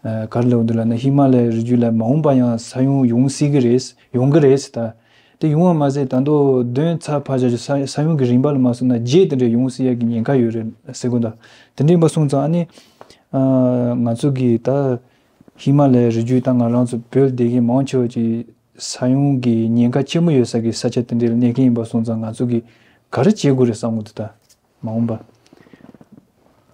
ཨ་ག་རེ་ལབ་འདུག་ལབ་ན་ཧི་མ་ལ་ཡའི་རི་རྒྱུད་ལ་མ་འོངས་པ་ཡང་ས་ཡོམ་ཡོང་སྲིད་གི་རེད། ཡོང་གི་རེད་ཟེར་ད། དེ་ཡོང་བ་མ་ཟད་ད་དུང་བདུན་ཚར་ཕར་བཞག་རྒྱུ་ས་ས་ཡོམ་གི་རིམ་པ་ལ་མ་སོང་ན་བརྒྱད་དེ་འདྲ་ཡོང་སྲིད་ཡ་གི་ཉེན་ཁ་ཡོད་རེད་ཟེར་གོ་ད། དེ་འདྲ་ཡིན་པ་སོང་ཙང་ཨ་ནི་ཨ་ང་ཚོ་གི་ད་ཧི་མ་ལ་ཡའི་རི་རྒྱུད་ད་ང་རང་ཚོ་བོད་སྡོད་མཁན་མང་ཆེ་བ་ཅིག་ས་ཡོམ་གི་ཉེན་ཁ་ཆེན་པོ་ཡོད་ས་གི་ས་ཆ་དེ་འདྲ་ལ་གནས་མཁན་ཡིན་པ་སོང་ཙང་ང་ཚོ་གི་ག་རེ་བྱེད་དགོས་རེད་བསམ་གོ་འདུག་ད། མ་འོངས་པ།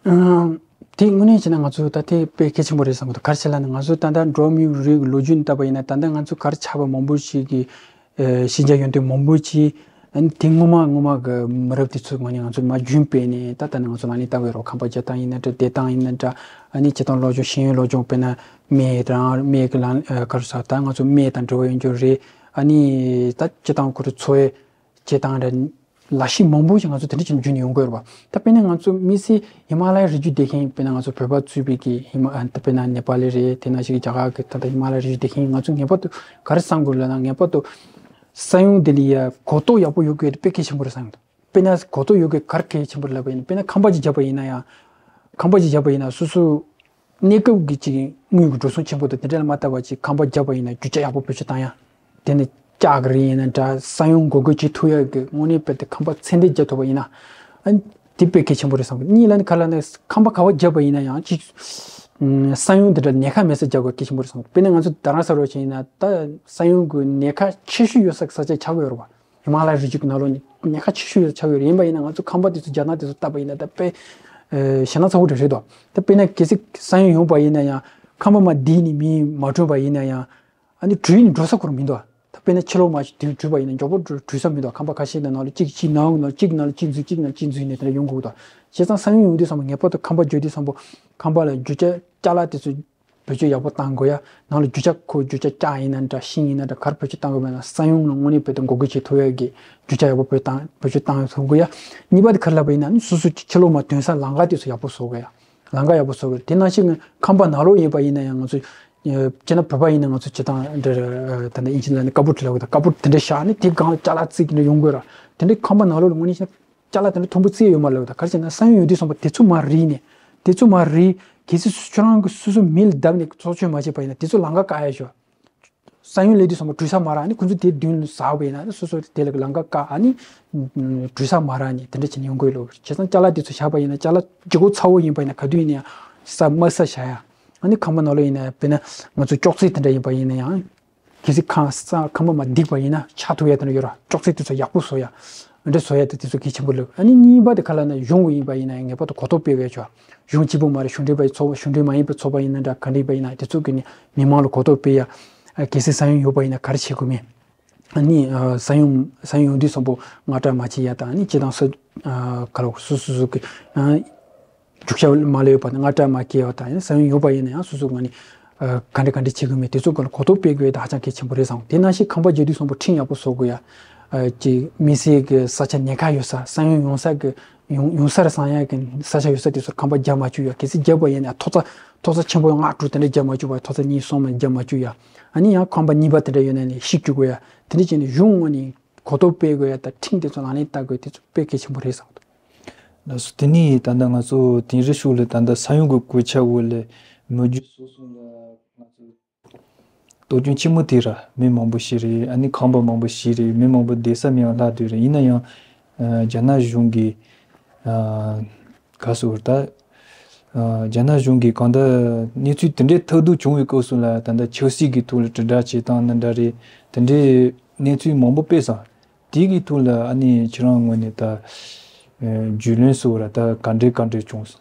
ཨང་། དེ་དངོས་གནས་བྱས་ན་ང་ཚོ་ད་དེ་དཔེ་གལ་ཆེན་པོ་རེད་བསམ་གི་འདུག་ག་རེ་བྱས་ལབ་ན་ང་ཚོ་ད་ལྟ་འགྲོ་བ་མིའི་རིགས་ལོ་རྒྱུས་ནས་བལྟས་པ་ཡིན་ན་ད་ལྟ་ང་ཚོ་ག་རེ་ཆགས་པ་མང་པོ་ཞིག་གི་ཨེ་ཤེས་བྱ་ཡོན་ཏན་མང་པོ་ཅིག་ཨ་ནི་དེ་སྔོན་མ་སྔོན་མ་གི་མི་རབས་དེ་ཚོའི་ངོས་ནས་ང་ཚོ་མར་རྒྱུན་སྤེལ་ནས་ད་ལྟ་ནས་ང་ཚོ་ལག་ལེན་བསྟར་གི་ཡོད་རེད། ཁང་པ་རྒྱག་སྟངས་ཡིན་ན་འདྲ་བསྡད་སྟངས་ཡིན་ན་འདྲ་ཨ་ནི་སྤྱིར་བཏང་སློབ་སྦྱོང་ཤེས་ཡོན་སློབ་སྦྱོང་དཔེར་ན་སྨན་རང་སྨན་གི་ལམ་ཨ་ག་རེ་ཟེར་ད་ང་ཚོ་སྨན་དང་འབྲེལ་བ་ཡོད་རྒྱུ་རེད། ཨ་ནི་ད་སྤྱིར་བཏང་ཁོ་ཚོ་འཚོ་བའི་བྱེད་སྟངས་རེད། ལས་གཞི་མང་པོ་ཞིག་ང་ཚོ་དེ་འདྲ་བྱས་ནས་བརྒྱུད་ནས་ཡོང་གི་ཡོད་རེད་པ། ད་དཔེར་ན་ང་ཚོ་དམིགས་བསལ་ཧི་མ་ལ་ཡའི་རི་རྒྱུད་བསྡད་མཁན་དཔེར་ན་ང་ཚོ་བོད་པ་གཙོས་པའི་གི་ཧི་མ་ཨ་ད་དཔེར་ན་ནེ་པ་ལི་རེད། དེ་ནང་བཞིན་གྱི་རྒྱ་གར་གི་ད་ལྟ་ཧི་མ་ལ་ཡའི་རི་རྒྱུད་བསྡད་མཁན་ང་ཚོ་ངེས་པར་དུ་ག་རེ་བསམ་དགོས་ལབ་ན་ངེས་པར་དུ་ས་ཡོམ་དེ་ལ་ཡ་གོ་རྟོགས་ཡག་པོ་ཡོད་དགོས་དེ་དཔེ་གལ་ཆེན་པོ་རེད་བསམ་གི་འདུག་དཔེར་ན་གོ་རྟོགས་ཡོད་དགོས། ག་རེ་གལ་ཆེན་པོ་རེད་ལབ་པ་ཡིན་ན། དཔེར་ན་ཁང་པ་ཅིག་བརྒྱབ་པ་ཡིན་ན་ཡང་། ཁང་པ་ཅིག་བརྒྱབ་པ་ཡིན་ན་སོ་སོ་གནས་སྐབས་ཀྱི་ཅིག་དངུལ་གྱི་འགྲོ་སོང་ཆེན་པོ་དང་དེ་འདྲ་ལ་མ་ལྟ་བ་ཅིག་ཁང་པ་བརྒྱབ་པ་ཡིན་ན་རྒྱུ་ཆ་ཡག་པོ་བེད་སྤྱོད་བཏང་ཡ། དེ་ནི་ལྕགས་ཀྱི་རིགས་ཡིན་ན་འདྲ། ས་ཡོམ་འགོག་རྒོལ་བྱེད་ཐུབ་ཡ་གི་དངོས་གནས་དཔེ་དེ་ཁང་པ་ཚད་ལྡན་བརྒྱབ་ཐུབ་པ་ཡིན་ན། ཨ་ནི་དེ་དཔེ་གལ་ཆེན་པོ་རེད་བསམ་གི། གཉིས་ལ་ནི་ག་ལ་ནི་ཁང་པ་ག་བ་བརྒྱབ་པ་ཡིན་ན་ཡང་ཅིག་ཨུམ། ས་ཡོམ་དེ་འདྲ་ཉེན་ཁ་མེད་སར་བརྒྱབ་དགོས་གལ་ཆེན་པོ་རེད་བསམ་གི། དཔེར་ན་ང་ཚོ་རྡ་རམ་ས་ལ་བྱས་ཡིན་ན་ད་ས་ཡོམ་གྱི་ཉེན་ཁ་ཆེ་ཤོས་ཡོད་ས་གི་ས་ཆ་ཆགས་ཀྱི་ཡོད་རེད་པ། ཧི་མ་ལ་ཡའི་རི་རྒྱུད་ཀྱི་ནང་ལོགས་ནས་ཉེན་ཁ་ཆེ་ཤོས་ཡོད་ས་ཆགས་ཀྱི་ཡོད་རེད། ཡིན་པ་ཡིན་ན་ང་ཚོ་ཁང་པ་དེ་ཚོ་རྒྱ་ནག་དེ་ཚོ་བལྟས་པ་ཡིན་ན་ད་དཔེ་ཨེ་ཞེད་སྣང་ཚ་པོ་འདྲ་རེད་དོ། ད་དཔེར་ན་གལ་སྲིད་ས་ཡོམ་ཡོང་པ་ཡིན་ན་ཡང་ཁང་པ་མར་བརྡིབས་ནས་མི་མ་གྲོངས་པ་ཡིན་ན་ཡང་། ཨ་ནི་དྲུད་ནས་འགྲོ་ས་ཁོ་རང་མི་འདུག། ད་དཔེར་ན་ཕྱི་ལོགས་མར་དྲུད་དྲུད་པ་ཡིན་ན་མགྱོགས་པོ་དྲུད་དྲུད་ས་མི་འདུག། ཁང་པ་ཁ་ཤས་ཀྱི་ནང་ལ་གཅིག་གཅིག་ནང་ནང་གཅིག་ནང་ལ་གཅིག་འཛུལ། གཅིག་ནང་གཅིག་འཛུལ་ནས་དེ་འདྲ་ཡོང་དགོས་འདུག། བྱས་ཙང་ས་ཡོམ་ཡོང་དུས་ཙམ་པ་ངེས་པར་དུ་ཁང་པ་བརྒྱབ་དུས་ཙམ་པ་ཁང་པ་ལ་རྒྱུ་ཆ་ཅ་ལག་དེ་ཚོ་བེད་སྤྱོད་ཡག་པོ་བཏང་དགོས་ཡ། ནང་ལ་རྒྱུ་ཆ་ཁོ་རྒྱུ་ཆ་ལྕགས་ཡིན་ན་འདྲ། ཤིང་ཡིན་ན་འདྲ། ག་རེ་བེད་སྤྱོད་བཏང་དགོས་མེད་ན་ས་ཡོམ་ལ་དངོས་གནས་དཔེ་དེ་འགོག་རྒོལ་བྱེད་ཐུབ་ཡ་གི་རྒྱུ་ཆ་ཡག་པོ་བེད་བཏང་བེད་སྤྱོད་བཏང་ཐུབ་དགོས་ཡ། གཉིས་པ་དེ་ག་རེ་ལབ་པ་ཡིན་ན་ནི་སོ་སོ་ཕྱི་ལོགས་མར་ཐོན་ས་ལམ་ཁ་དེ་ཚོ་ཡག་པོ་བཟོ་དགོས་ཡ། ལམ་ཁ་ཡག་པོ་བཟོ་དགོས། དེ་ནང་བཞིན་ཁང་པ་ནང་ལོགས་ཡིན་པ་ཡིན་ན་ཡང་ང་ཚོ་ཨ་སྤྱིར་ན་བོད་པ་ཡིན་ན་ང་ཚོ་སྤྱིར་བཏང་འདྲ་ད་ལྟ་དབྱིན་ཇི་ལ་ནི་ཀ་པོཌ་ལབ་ཀྱི་འདུག། ཀ་པོཌ་དེ་འདྲ་བཞག་ནས་དེ་སྒང་ལ་ཅ་ལག་བརྩིགས་ནས་ཡོང་དགོས་ར། དེ་འདྲའི་ཁང་པ་ནང་ལོགས་ལ་དངོས་གནས་བྱས་ན་ཅ་ལག་དེ་འདྲ་མཐོན་པོ་བརྩིགས་ཡོད་མ་རེད་ད། ག་རེ་བྱས་ན་ས་ཡོམ་ཡོང་དུས་ཙམ་པ་དེ་ཚོ་མར་རིལ་ནས། དེ་ཚོ་མར་རིལ། གལ་སྲིད་ཁྱོད་རང་གི་སོ་སོ་མེ་ལ་བརྡབས་ནས་ཚོགས་ཆུང་མ་བྱས་པ་ཡིན་ན་དེ་ཚོ་ལམ་ཁ་བཀག་ཡ་ཞོག། ས་ཡོམ་སླེབས་དུས་ཙམ་པ་དྲུད་ས་མ་རག། ཨ་ནི་ཁོ་ཚོ་དེ་མདུན་ལ་ཟགས་པ་ཡིན་ན་སོ་སོ་དེ་ལ་ལམ་ཁ་བཀག། ཨ་ནི་དྲུད་ས་མ་རག་ནས་དེ་འདྲ་བྱས་ནས་ཡོང་དགོས་ལོ། བྱས་ཙང་ཅ་ལག་དེ་ཚོ་བཞག་པ་ཡིན་ན་ཅ་ལག་ལྗིད་ཁོག་ཚ་པོ་ཡིན་པ་ཡིན་ན་ག་དུས་ཡིན་ན་ཡང་ས་དམའ་སར་བཞག་ཡ། ཨ་ནི་ཁང་པ་ནང་ལོགས་ཡིན་ན་ཡང་དཔེར་ན་ང་ཚོ་ཅོག་ཙེ་དེ་འདྲ་ཡིན་པ་ཡིན་ན་ཡང་། གལ་སྲིད་ཁང་ས་ཁང་པ་མར་བརྡིབས་པ་ཡིན་ན་ཆག་ཐུབ་ཡ་དེ་འདྲ་ཡོད་ར། ཅོག་ཙེ་དེ་ཚོ་ཡག་པོ་བཟོ་ཡ། འདྲ་བཟོ་ཡ་དེ་དེ་ཚོ་གལ་ཆེན་པོ་ལབ། ཨ་ནི་གཉིས་པ་དེ་ག་ལབ་ན་གཞུང་གི་ཡིན་པ་ཡིན་ན་ཡང་ངེས་པར་དུ་གོ་རྟོགས་སྤེལ་དགོས་ཡ་ཆོག། གཞུང་གཅིག་པུ་མ་རེད། གཞུང་འབྲེལ་པའི་ཚོགས་པ་གཞུང་འབྲེལ་མ་ཡིན་པའི་ཚོགས་པ་ཡིན་ན་འདྲ་ག་འདྲ་ཡིན་པ་ཡིན་ན་དེ་ཚོ་གིས་ནི་མི་མང་ལ་གོ་རྟོགས་སྤེལ་ཡ། ཨ་གལ་སྲིད་ས་ཡོམ་ཡོད་པ་ཡིན་ན་ག་རེ་བྱེད་དགོས་མིན། ཨ་ནི་ཨ་ས་ཡོམ་ས་ཡོམ་ཡོང་དུས་ཙམ་པོ་དངངས་སྐྲག་མ་བྱེད་ཡ་དང་ཨ་ནི་སྤྱིར་བཏང་ས་ཨ་ག་ལ་སོ་སོ་སོ་གི་ཨ་རྒྱུག་ཤར་མ་སླེབས་པ་དང་དངངས་སྐྲག་མ་སྐྱེ་བ་དང་ཡང་ས་ཡོམ་ཡོད་པ་ཡིན་ན་ཡང་སོ་སོ་ང་ནི་ཨ་ག་འདྲ་ག་འདྲ་བྱེད་དགོས་མིན་དེ་ཚོ་སྒང་ལ་གོ་རྟོགས་སྤེལ་དགོས་ཡ་དེ་ཧ་ཅང་གལ་ཆེན་པོ་རེད་བསམ། དེ་ནང་བཞིན་ཁང་པ་རྒྱག་དུས་ཙམ་པོ་ཁྲིམས་ཡག་པོ་བཟོ་དགོས་ཡ། ཨ་ཅིག་དམིགས་བསལ་གྱི་ས་ཆ་ཉེན་ཁ་ཡོད་ས། ས་ཡོམ་ཡོང་ས་གི་ཡོང་ཡོང་ས་རེད་བསམ་ཡ་གི་ས་ཆ་ཡོད་ས་དེ་ཚོར་ཁང་པ་རྒྱག་མ་བཅུག་ཡ། གལ་སྲིད་བརྒྱབ་པ་ཡིན་ན་ཐོག་ས་ཐོག་ས་ཆེན་པོ་ལྔ་དྲུག་དེ་འདྲ་རྒྱག་མ་བཅུག་པ། ཐོག་ས་གཉིས་གསུམ་མ་རྒྱག་མ་བཅུག་ཡ། ཨ་ནི་ཡང་ཁང་པ་གཉིས་པ་དེ་འདྲ་ཡོད་ན་ནི་བཤིག་བཅུག་དགོས་ཡ། དེ་འདྲ་བྱས་ནས་གཞུང་ངོས་ནས་གོ་རྟོགས་སྤེལ་དགོས་ཡ་དང་ཁྲིམས་དེ་ཚོ་ལག་ལེན་བསྟར་དགོས་དེ་ཚོ་དཔེ་གལ་ཆེན་པོ་རེད་བསམ་འདུག། ལགས་སོ། དེ་ནས་ད་ལྟ་ང་ཚོ་དིང་རི་ཕྱོགས་ལ་ད་ལྟ་ས་ཡོམ་གྱི་གོད་ཆག་འོག་ལ་མི་རྒྱུ་ཟ་སོང་ལ་ང་ཚོ་གཏོར་སྐྱོན་ཆེན་མོ་དེ་ར་མི་མང་པོ་ཤི་རེད། ཨ་ནི་ཁང་པ་མང་པོ་ཤི་རེད། མི་མང་པོ་བསྡད་ས་མེད་པ་ལྷག་བསྡད་རེད། ཡིན་ན་ཡང་ཨ་རྒྱ་ནག་གཞུང་གིས་ཨ་ག་ཟེར་ད་ཨ་རྒྱ་ནག་གཞུང་གིས་གང་ལྟར་གནས་ཚུལ་དེ་འདྲའི་ཐབས་སྡུག་བྱུང་བའི་སྐབས་སུ་ལ་ད་ལྟ་ཆབ་སྲིད་ཀྱི་ཐོག་ལ་དྲིལ་བསྒྲགས་བྱེད་སྟངས་འདི་འདྲ་རེད། དེ་འདྲའི་གནས་ཚུལ་མང་པོ་སྤེལ་སོང་། དེ་གི་ཐོག་ལ་ཨ་ནི་ཁྱེད་རང་ངོས་ནས་ད་ཨ་རྒྱུས་ལོན་སོགས་ར་ད་ག་འདྲའི་ག་འདྲའི་བྱུང་སོང་།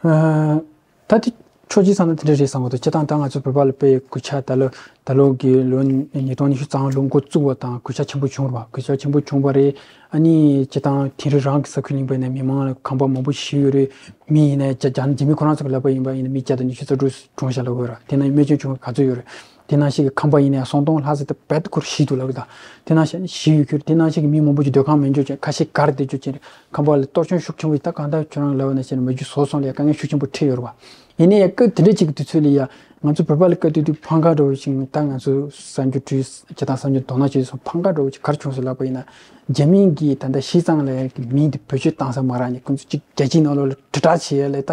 ཨ་ད་དེ་ཕྱོགས་གཅིག་བསམ་ན་དེ་འདྲ་རེད་བསམ་གི་འདུག། སྤྱིར་བཏང་ད་ང་ཚོ་བོད་པ་ལ་དཔེ་གོད་ཆག་ད་ལོ་ད་ལོ་གི་ལོ་ཉིས་སྟོང་ཉི་ཤུ་རྩ་ལྔ་ལོ་འགོ་བཙུགས་པ་དང་གོད་ཆག་ཆེན་པོ་བྱུང་རེད་པ། གོད་ཆག་ཆེན་པོ་བྱུང་བ་རེད། ཨ་ནི་སྤྱིར་བཏང་དིང་རི་རང་གི་ས་ཁུལ་ཡིན་པ་ཡིན་ན་མི་མང་ལ་ཁང་པ་མང་པོ་ཞིག་ཡོད་རེད། མི་ཡིན་ན་རྒྱ་རྒྱ་རྒྱ་མི་ཁོ་རང་ཚོ་གི་ལབ་པ་ཡིན་པ་ཡིན་ན་མི་བརྒྱ་དང་ཉི་ཤུ་རྩ་དྲུག་གྲོངས་ཤག་ལབ་ཡོད་རེད། དེ་ནང་རྨས་སྐྱོན་བྱུང་བ་ག་ཚོད་ཡོད་རེད། དེ་ནང་བཞིན་གྱི་ཁང་པ་ཡིན་ན་ཡང་སུམ་སྟོང་ལྷག་ཙམ་དེ་རྦད་དེ་ཁོར་ཞིག་འདུག་ལབ་ཀྱི་འདུག། དེ་ནང་བཞིན་ཞིག་ཡོད་ཁུལ་དེ་ནང་བཞིན་གྱི་མི་མང་པོ་ཅིག་སྡོད་ཁང་མེད་འཇོག་བྱས། ཁ་ཤས་གར་བསྡད་འཇོག་བྱས། ཁང་པ་ལ་གཏོར་སྐྱོན་ཤུགས་ཆེན་པོ་ད་གང་ལྟར་ཁྱོད་རང་ལབ་པ་ནང་བཞིན་མི་རྒྱུ་ཟ་སོང་ལ་ཡ་དཀའ་ངལ་ཤུགས་ཆེན་པོ་འཕྲད་ཡོད་རེད་པ། ཡིན་ན་ཡང་སྐབས་དེ་འདྲ་ཅིག་གི་དུས་ཚོད་ལ་ཡ་ང་ཚོ་བོད་པ་ལ་བཀའ་བསྡུར་དུས་ཕམ་ཁ་འདྲ་བོ་ཞིག་ད་ང་ཚོ་གསར་འགྱུར་བྲིས་བྱས་དང་གསར་འགྱུར་དོ་སྣང་བྱས་སོང་། ཕམ་ཁ་འདྲ་བོ་ཅིག་ག་རེ་བྱུང་སོང་ལབ་པ་ཡིན་ན། རྒྱ་མི་གིས་ད་ལྟ་ཤིས་ཙང་ལབ་ཡ་གི་མིང་དེ་བེད་སྤྱོད་བཏང་ས་མ་རག་ནས་ཁོང་ཚོ་ཅིག་རྒྱལ་སྤྱིའི་ནང་ལོགས་ལ་དྲིལ་བསྒྲགས་བྱེད་ཡ་ལ་ད་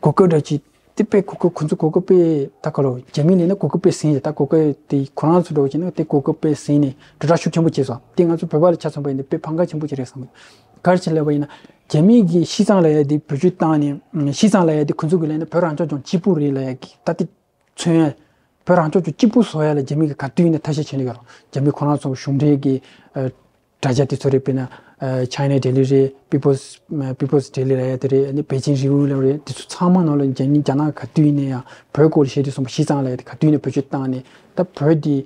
གོ་སྐབས་འདྲ་ཅིག་དེ་དཔེ་གོ་སྐབས་ཁོ་ཚོ་གོ་སྐབས་དཔེ་ད་ག་ལོ་རྒྱ་མི་ལབ་ན་གོ་སྐབས་དཔེ་ཟིན་ཡ། ད་གོ་སྐབས་དེ་ཁོ་རང་ཚོ་འདྲ་བོ་བྱས་ན་དེ་གོ་སྐབས་དཔེ་ཟིན་ནས་དྲིལ་བསྒྲགས་ཤུགས་ཆེན་པོ་བྱས་སོང་། དེ་ང་ཚོ་བོད་པ་ལ་ཆ་མཚོན་པ་ཡིན་ན་དཔེ་ཕམ་ཁ་ཆེན་པོ་ཅིག་རེད་བསམ་གི། ག་རེ་བྱས་ལབ་པ་ཡིན་ན་རྒྱ་མི་གིས་ཤིས་ཙང་ལབ་ཡ་དེ་བེད་སྤྱོད་བཏང་ནས་ཤིས་ཙང་ལབ་ཡ་དེ་ཁོ་ཚོ་གིས་ལབ་ན་བོད་རང་སྐྱོང་ལྗོངས་གཅིག་པུ་རེད་ལབ་ཡ་གི་ད་དེ་མཚོན་ཡ། བོད་རང་སྐྱོང་ལྗོངས་གཅིག་པུ་བཟོ་ཡ་ལ་རྒྱ་མི་གིས་ག་དུས་ཡིན་ན་ཐབས་ཤེས་བྱས་ནས་ཡོད་རེད། རྒྱ་མི་ཁོ་རང་ཚོ་གཞུང་འབྲེལ་གྱི་ཨ་དྲ་རྒྱ་དེ་ཚོ་རེད། དཔེར་ན་ཨ་China Daily རེད། People's People's Daily ལབ་ཡ་དེ་རེད། ཨ་ནི་Beijing Review ལབ་རེད། དེ་ཚོ་ཚང་མ་ནང་ལ་རྒྱ་མི་རྒྱ་ནག་ག་དུས་ཡིན་ན་ཡང་བོད་སྐོར་ལ་བཤད་དུས་ཙམ་པ་ཤིས་ཙང་ལབ་ཡ་དེ་ག་དུས་ཡིན་ན་བེད་སྤྱོད་བཏང་ནས་ད་བོད་དེ་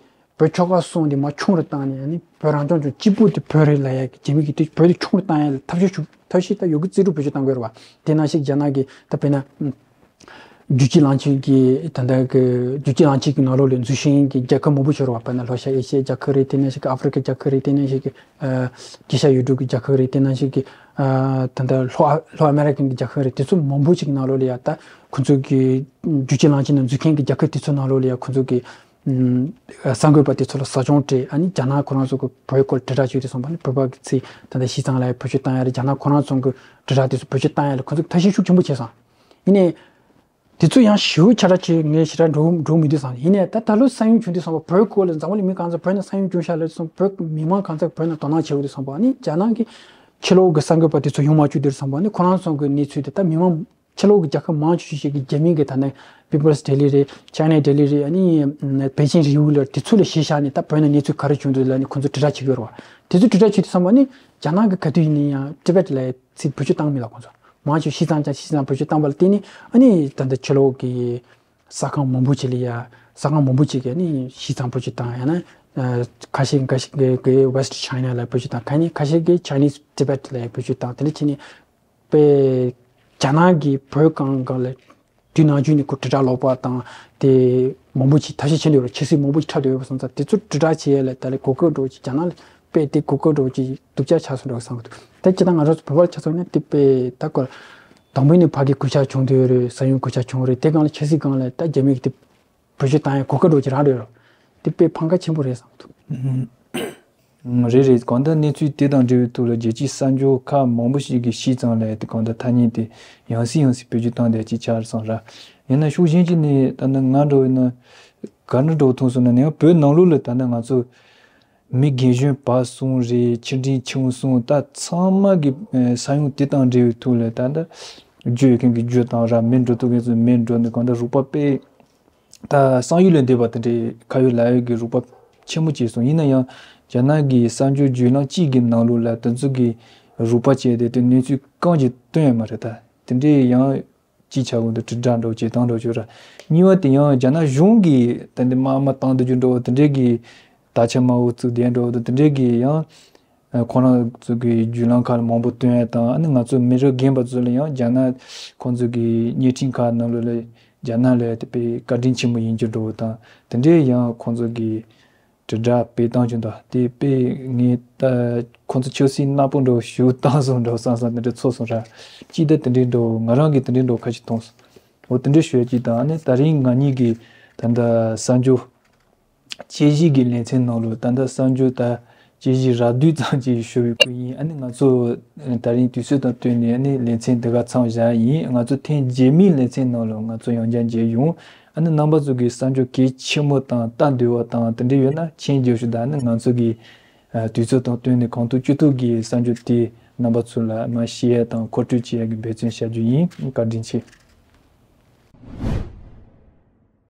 བོད་ཆོལ་ཁ་གསུམ་དེ་མར་ཆུང་རུ་བཏང་ནས། ཨ་ནི་བོད་རང་སྐྱོང་ལྗོངས་གཅིག་པུ་དེ་བོད་རེད་ལབ་ཡ་གི་རྒྱ་མི་གིས་དེ་བོད་དེ་ཆུང་རུ་བཏང་ཡ་ལ་ཐབས་ཤེས་ཤུགས་ཐབས་ཤེས་ད་ཡོད་རྒུ་རྩལ་སྤྲུགས་བེད་སྤྱོད་བཏང་དགོས་རེད་པ། དེ་ནང་བཞིན་རྒྱ་ནག་གིས་ད་དཔེར་ན་རྒྱལ་སྤྱིའི་གླིང་ཕྱོགས་ཀྱི་ད་ལྟ་གི་རྒྱལ་སྤྱིའི་གླིང་ཕྱོགས་ཀྱི་ནང་ལོགས་ལ་འཛུལ་ཞིང་གི་རྒྱལ་ཁབ་མང་པོ་ཞིག་ཡོད་རེད་པ། དཔེར་ན་ལྷོ་ཤར་ཨེ་ཤི་ཡའི་རྒྱལ་ཁབ་རེད། དེ་ནང་བཞིན་གྱི་ཨ་ཧྥི་རི་ཀའི་རྒྱལ་ཁབ་རེད། དེ་ནང་བཞིན་གྱི་ཨ་དཀྱིལ་ཤར་ཡུལ་གྲུ་གི་རྒྱལ་ཁབ་རེད། དེ་ནང་བཞིན་གྱི་ཨ་ད་ལྟ་ལྷོ་ཨ་ལྷོ་ཨ་མེ་རི་ཀན་གྱི་རྒྱལ་ཁབ་རེད། དེ་ཚོ་མང་པོ་ཞིག་གི་ནང་ལོགས་ལ་ཡ་ད་ཁོ་ཚོ་གི་རྒྱལ་སྤྱིའི་གླིང་ཕྱོགས་ནང་འཛུལ་མཁན་གྱི་རྒྱལ་ཁབ་དེ་ཚོ་ནང་ལོགས་ལ་ཡ་ཁོ་ཚོ་གི་ ཨུམ། གསར་འགོད་པ་དེ་ཚོ་ལ་ཟ་སྦྱོང་སྤྲད། ཨ་ནི་རྒྱ་ནག་ཁོ་རང་ཚོ་གི་བོད་སྐོར་དྲིལ་བསྒྲགས་བྱས་དུས་ཙམ་པ་ནི་བོད་པ་གི་ཚེ་ད་ལྟ་ཤི་ཚང་ལ་བེད་སྤྱོད་བཏང་ཡ་རེད། རྒྱ་ནག་ཁོ་རང་ཚོ་གི་དྲིལ་བསྒྲགས་དེ་ཚོ་བེད་སྤྱོད་བཏང་ཡ་ལ་ཁོ་ཚོ་ཐབས་ཤེས་ཤུགས་ཆེན་པོ་བྱས་སོང་། ཡིན་ནའི། དེ་ཚོ་ཡང་ཞེ་པོ་ཁྱབ་བསྒྲགས་བྱེད་ངས་ཞེ་དྲག་འགྲོ་འགྲོ་མི་འདུག་བསམ། ཡིན་ནའི་ད་ད་ལོ་ས་ཡོམ་བྱུང་དུས་ཙམ་པ་བོད་སྐོར་ལ་འཛམ་བུ་གླིང་མི་གང་ཚོད་བོད་ནང་ས་ཡོམ་བྱུང་ཤག་ལབ་དུས་ཙམ་པ་བོད་མི་མང་གང་ཚོད་བོད་ནང་དོ་སྣང་བྱེད་འོ་དུས་ཙམ་པ་ནི་རྒྱ་ནག་གི་ཕྱི་ལོགས་ཀྱི་གསར་འགོད་པ་དེ་ཚོ་ཡོང་མ་བཅུག་དུས་ཙམ་པ་ནི་ཁོ་རང་ཚོ་གི་གནས་ཚུལ་དེ་ད་མི་མང་ཕྱི་ལོགས་ཀྱི་རྒྱལ་ཁབ་མང་ཆེ་ཤོས་ཤིག་གི་རྒྱ་མི་གི་ད་ནི་People's Daily རེད། China Daily རེད། ཨ་ནི་Beijing Review ལ་དེ་ཚོ་ལ་གཞི་བཞག་ནས་ད་བོད་ནང་གནས་ཚུལ་ག་རེ་བྱུང་འདུག་ལབ་ནས་ཁོ་ཚོ་དྲིལ་བསྒྲགས་བྱེད་ཀྱི་ཡོད་རེད་བ། དེ་ཚོ་དྲིལ་བསྒྲགས་བྱེད་དུས་ཙམ་པ་ནི་རྒྱ་ནག་གི་ག་དུས་ཡིན་ན་ཡང་Tibet ལ་ཚིག་བེད་སྤྱོད་བཏང་མི་ལ་ཁོ་ཚོ། མང་ཆེ་ཤི་ཚང་ཅང་ཤི་ཚང་བེད་སྤྱོད་བཏང་བ་ལ་བརྟེན་ནས་ཨ་ནི་ད་ལྟ་ཕྱི་ལོགས་ཀྱི་ས་ཁང་མང་པོ་ཅིག་ལ་ཡ། ས་ཁང་མང་པོ་ཅིག་གི་ཨ་ནི་ཤི་ཚང་བེད་སྤྱོད་བཏང་། ཡང་ན་ཁ་ཤས་འགའ་ཞིག་གི་གི་West China ལ་བེད་སྤྱོད་བཏང་། ཁ་ནི་ཁ་ཤས་ཀྱི་Chinese Tibet ལ་བེད་སྤྱོད་བཏང་། དེ་འདྲ་བྱས་ནས་པའི་རྒྱ་ནག་གི་བོད་གང་གང་ལ་དུས་ནམ་རྒྱུན་ནས་ཁོ་དྲིལ་བསྒྲགས་ལོག་པ་བཏང་དེ་མང་པོ་ཅིག་ཐབས་ཤེས་བྱེད་འདོད་ཡོད་རེད། ཆབ་སྲིད་མང་པོ་ཅིག་འཁྲབ་འདོད་ཡོད་པ་སོང་ཙང་དེ་ཚོ་དྲིལ་བསྒྲགས་བྱེད་ཡ་ལ་ད་ལས་གོ་སྐབས་འདྲ་བོ་ཅིག་རྒྱ་ནག་ལ་དཔེ་དེ་གོ་སྐབས་འདྲ་བོ་ཅིག་སྡུག་ཅག་ཆགས་སོང་འདྲ་བོ་བསམ་གི་འདུག་ད་སྤྱིར་བཏང་ང་རང་ཚོ་བོད་པ་ལ་ཆ་མཚོན་ན་དེ་དཔེ་ད་ཁོ་དང་པོ་ནས་ཕ་གི་གུས་ཞབས་བྱུང་འདོད་ཡོད་རེད། ས་ཡོམ་གུས་ཞབས་བྱུང་རེད། དེ་སྒང་ལ་ཆབ་སྲིད་སྒང་ལ་ད་རྒྱ་མི་གི་དེ་བེད་སྤྱོད་བཏང་ཡ་གོ་སྐབས་འདྲ་བོ་ཅིག་རག་འདྲ་ཡོད་རེད། དེ་དཔེ་ཕམ་ཁ་ཆེན་པོ་རེད་བསམ་གི་འདུག་ཨུམ། རེད་རེད། གང་ལྟར་གནས་ཚུལ་དེ་དང་འབྲེལ་བའི་ཐོག་ལ་རྒྱལ་སྤྱིའི་གསར་འགྱུར་ཁག་མང་པོ་ཞིག་གིས་ཤི་ཚང་ལ་དེ་གང་ལྟར་ཐ་སྙད་དེ་ཡང་སེ་ཡང་སེ་བེད་སྤྱོད་བཏང་བསྡད་ཅིག་ཆགས་སོང་ར། ཡིན་ན་ཕྱོགས་གཞན་ཅིག་ནས་ད་ནི་ང་འདྲ་བོ་ཡིན་ན་ག་འདྲ་འདྲ་བོ་མཐོང་སོང་ན་ནི་ཡང་བོད་ནང་ལོགས་ལ་ད་ནི་ང་ཚོ་མི་རྒན་གཞོན་བར་གསུམ་རེད། ཆུང་འབྲིང་ཆུང་གསུམ་ད་ཚང་མ་གི་ཨ་ས་ཡོམ་དེ་དང་འབྲེལ་བའི་ཐོག་ལ་ད་ལྟ་རྒྱུ་ཡོད་མཁན་གྱི་རྒྱུ་བཏང་ར། མེ་འགྲོ་ཐུབ་མཁན་ཚོ་མེ་འགྲོ་ནས་གང་ལྟར་རོགས་པ་དཔེ། ད་བསམ་ཡུལ་ལས་འདས་པ་དེ་འདྲའི་ཁ་ཡོད་ལག་ཡོད་ཀྱི་རོགས་པ་ཆེན་མོ་བྱས་སོང་། ཡིན་ན་ཡང་རྒྱ་ནག་གི་གསར་འགྱུར་བརྒྱུད་ལམ་གཅིག་གི་ནང་ལོགས་ལ་དེ་ཚོ་གི་རོགས་པ་བྱས་ཏེ་དེ་གནས་ཚུལ་གང་ཅི་སྟོན་ཡོད་མ་རེད། ད་དེ་འདྲའི་ཡང་ཅི་བྱ་དགོས་འདུག་དྲིལ་བསྒྲགས་འདྲ་བོ་བྱེད་སྟངས་འདྲ་བོ་བྱོས་ར། གཉིས་པ་དེ་ཡང་རྒྱ་ནག་གཞུང་གིས་ད་འདི་དམག་དམག་བཏང་སྡོད་རྒྱུ་འདྲ་བོ་དེ་འདྲའི་གི་དར་ཆ་དམར་པོ་བཙུགས་བསྡད་འདྲ་བོ་དང་དེ་འདྲའི་གི་ཡང་ཁོང་རང་ཚོ་གི་བརྒྱུད་ལམ་ཁག་ལ་མང་པོ་སྟོན་ཡ་དང་། ཨ་ནི་ང་ཚོ་མི་རབས་རྒན་པ་ཚོ་ལ་ཡང་རྒྱ་ནག་ཁོང་ཚོ་གི་བརྙན་འཕྲིན་ཁག་ནང་ལོགས་ལ་རྒྱ་ནག་ལ་དེ་དཔེ་བཀའ་དྲིན་ཆེན་པོ་ཡིན་རྒྱུ་འདྲ་བོ་དང་དེ་འདྲའི་ཡང་ཁོང་ཚོ་གི་དྲིལ་བསྒྲགས་སྤེལ་སྟངས་ཀྱི་འདུག་དེ་དཔེ་ངས་ད་ཁོང་ཚོ་ཆབ་སྲིད་ནག་པོ་འདྲ་བོ་ཞེ་པོ་བཏང་སོང་འདྲ་བོ་བསམ་བསམ་དེ་འདྲ་ཚོར་སོང་ར། ཅིག་ད་དེ་འདྲའི་འདྲ་བོ་ང་རང་གིས་དེ་འདྲའི་འདྲ་བོ་ཁ་ཅིག་མཐོང་སོང་། འོ་དེ་འདྲའི་ཞུ་ཡ་ཅིག་དང་། ཨ་ནི་ད་རིང་ང་གཉིས་ཀྱིས་ད་ལྟ་གསར་འགྱུར་དཔྱད་གཞི་གི་ལེ་ཚན་ནང་ལོགས་ད་ལྟ་གསར་འགྱུར་ད་དཔྱད་གཞི་རགས་བསྡུས་ཙམ་ཅིག་ཞུ་བའི་སྐུ་ཡིན། ཨ་ནི་ང་ཚོ་ད་རིང་དུས་ཚོད་དང་བསྟུན་ནས་ཨ་ནི་ལེ་ཚན་འདི་ག་མཚམས་བཞག་ཡིན། ང་ཚོ་ཐེངས་རྗེས་མའི་ལེ་ཚན་ནང་ལོགས་ང་ཚོ་ཡང་བསྐྱར་མཇལ་ཡོང་། ཨ་ནི་རྣམ་པ་ཚོ་གིས་གསར་འགྱུར་གལ་ཆེན་མོ་དང་ལྟ་འདོད་པ་དང་དེ་འདྲ་ཡོད་ན་མཆན་རྒྱག་ཤོག་དང་། ཨ་ནི་ང་ཚོ་གིས་ཨ་དུས་ཚོད་དང་བསྟུན་ནས་གང་ཐུབ་ཅི་ཐུབ་ཀྱིས་གསར་འགྱུར་དེ་རྣམ་པ་ཚོ་ལ་མར་ཤེར་ཡ་དང་མཁོ་སྤྲོད་བྱེད་ཡ་གི་འབད་བརྩོན་བྱ་རྒྱུ་ཡིན། བཀའ་དྲིན་ཆེ།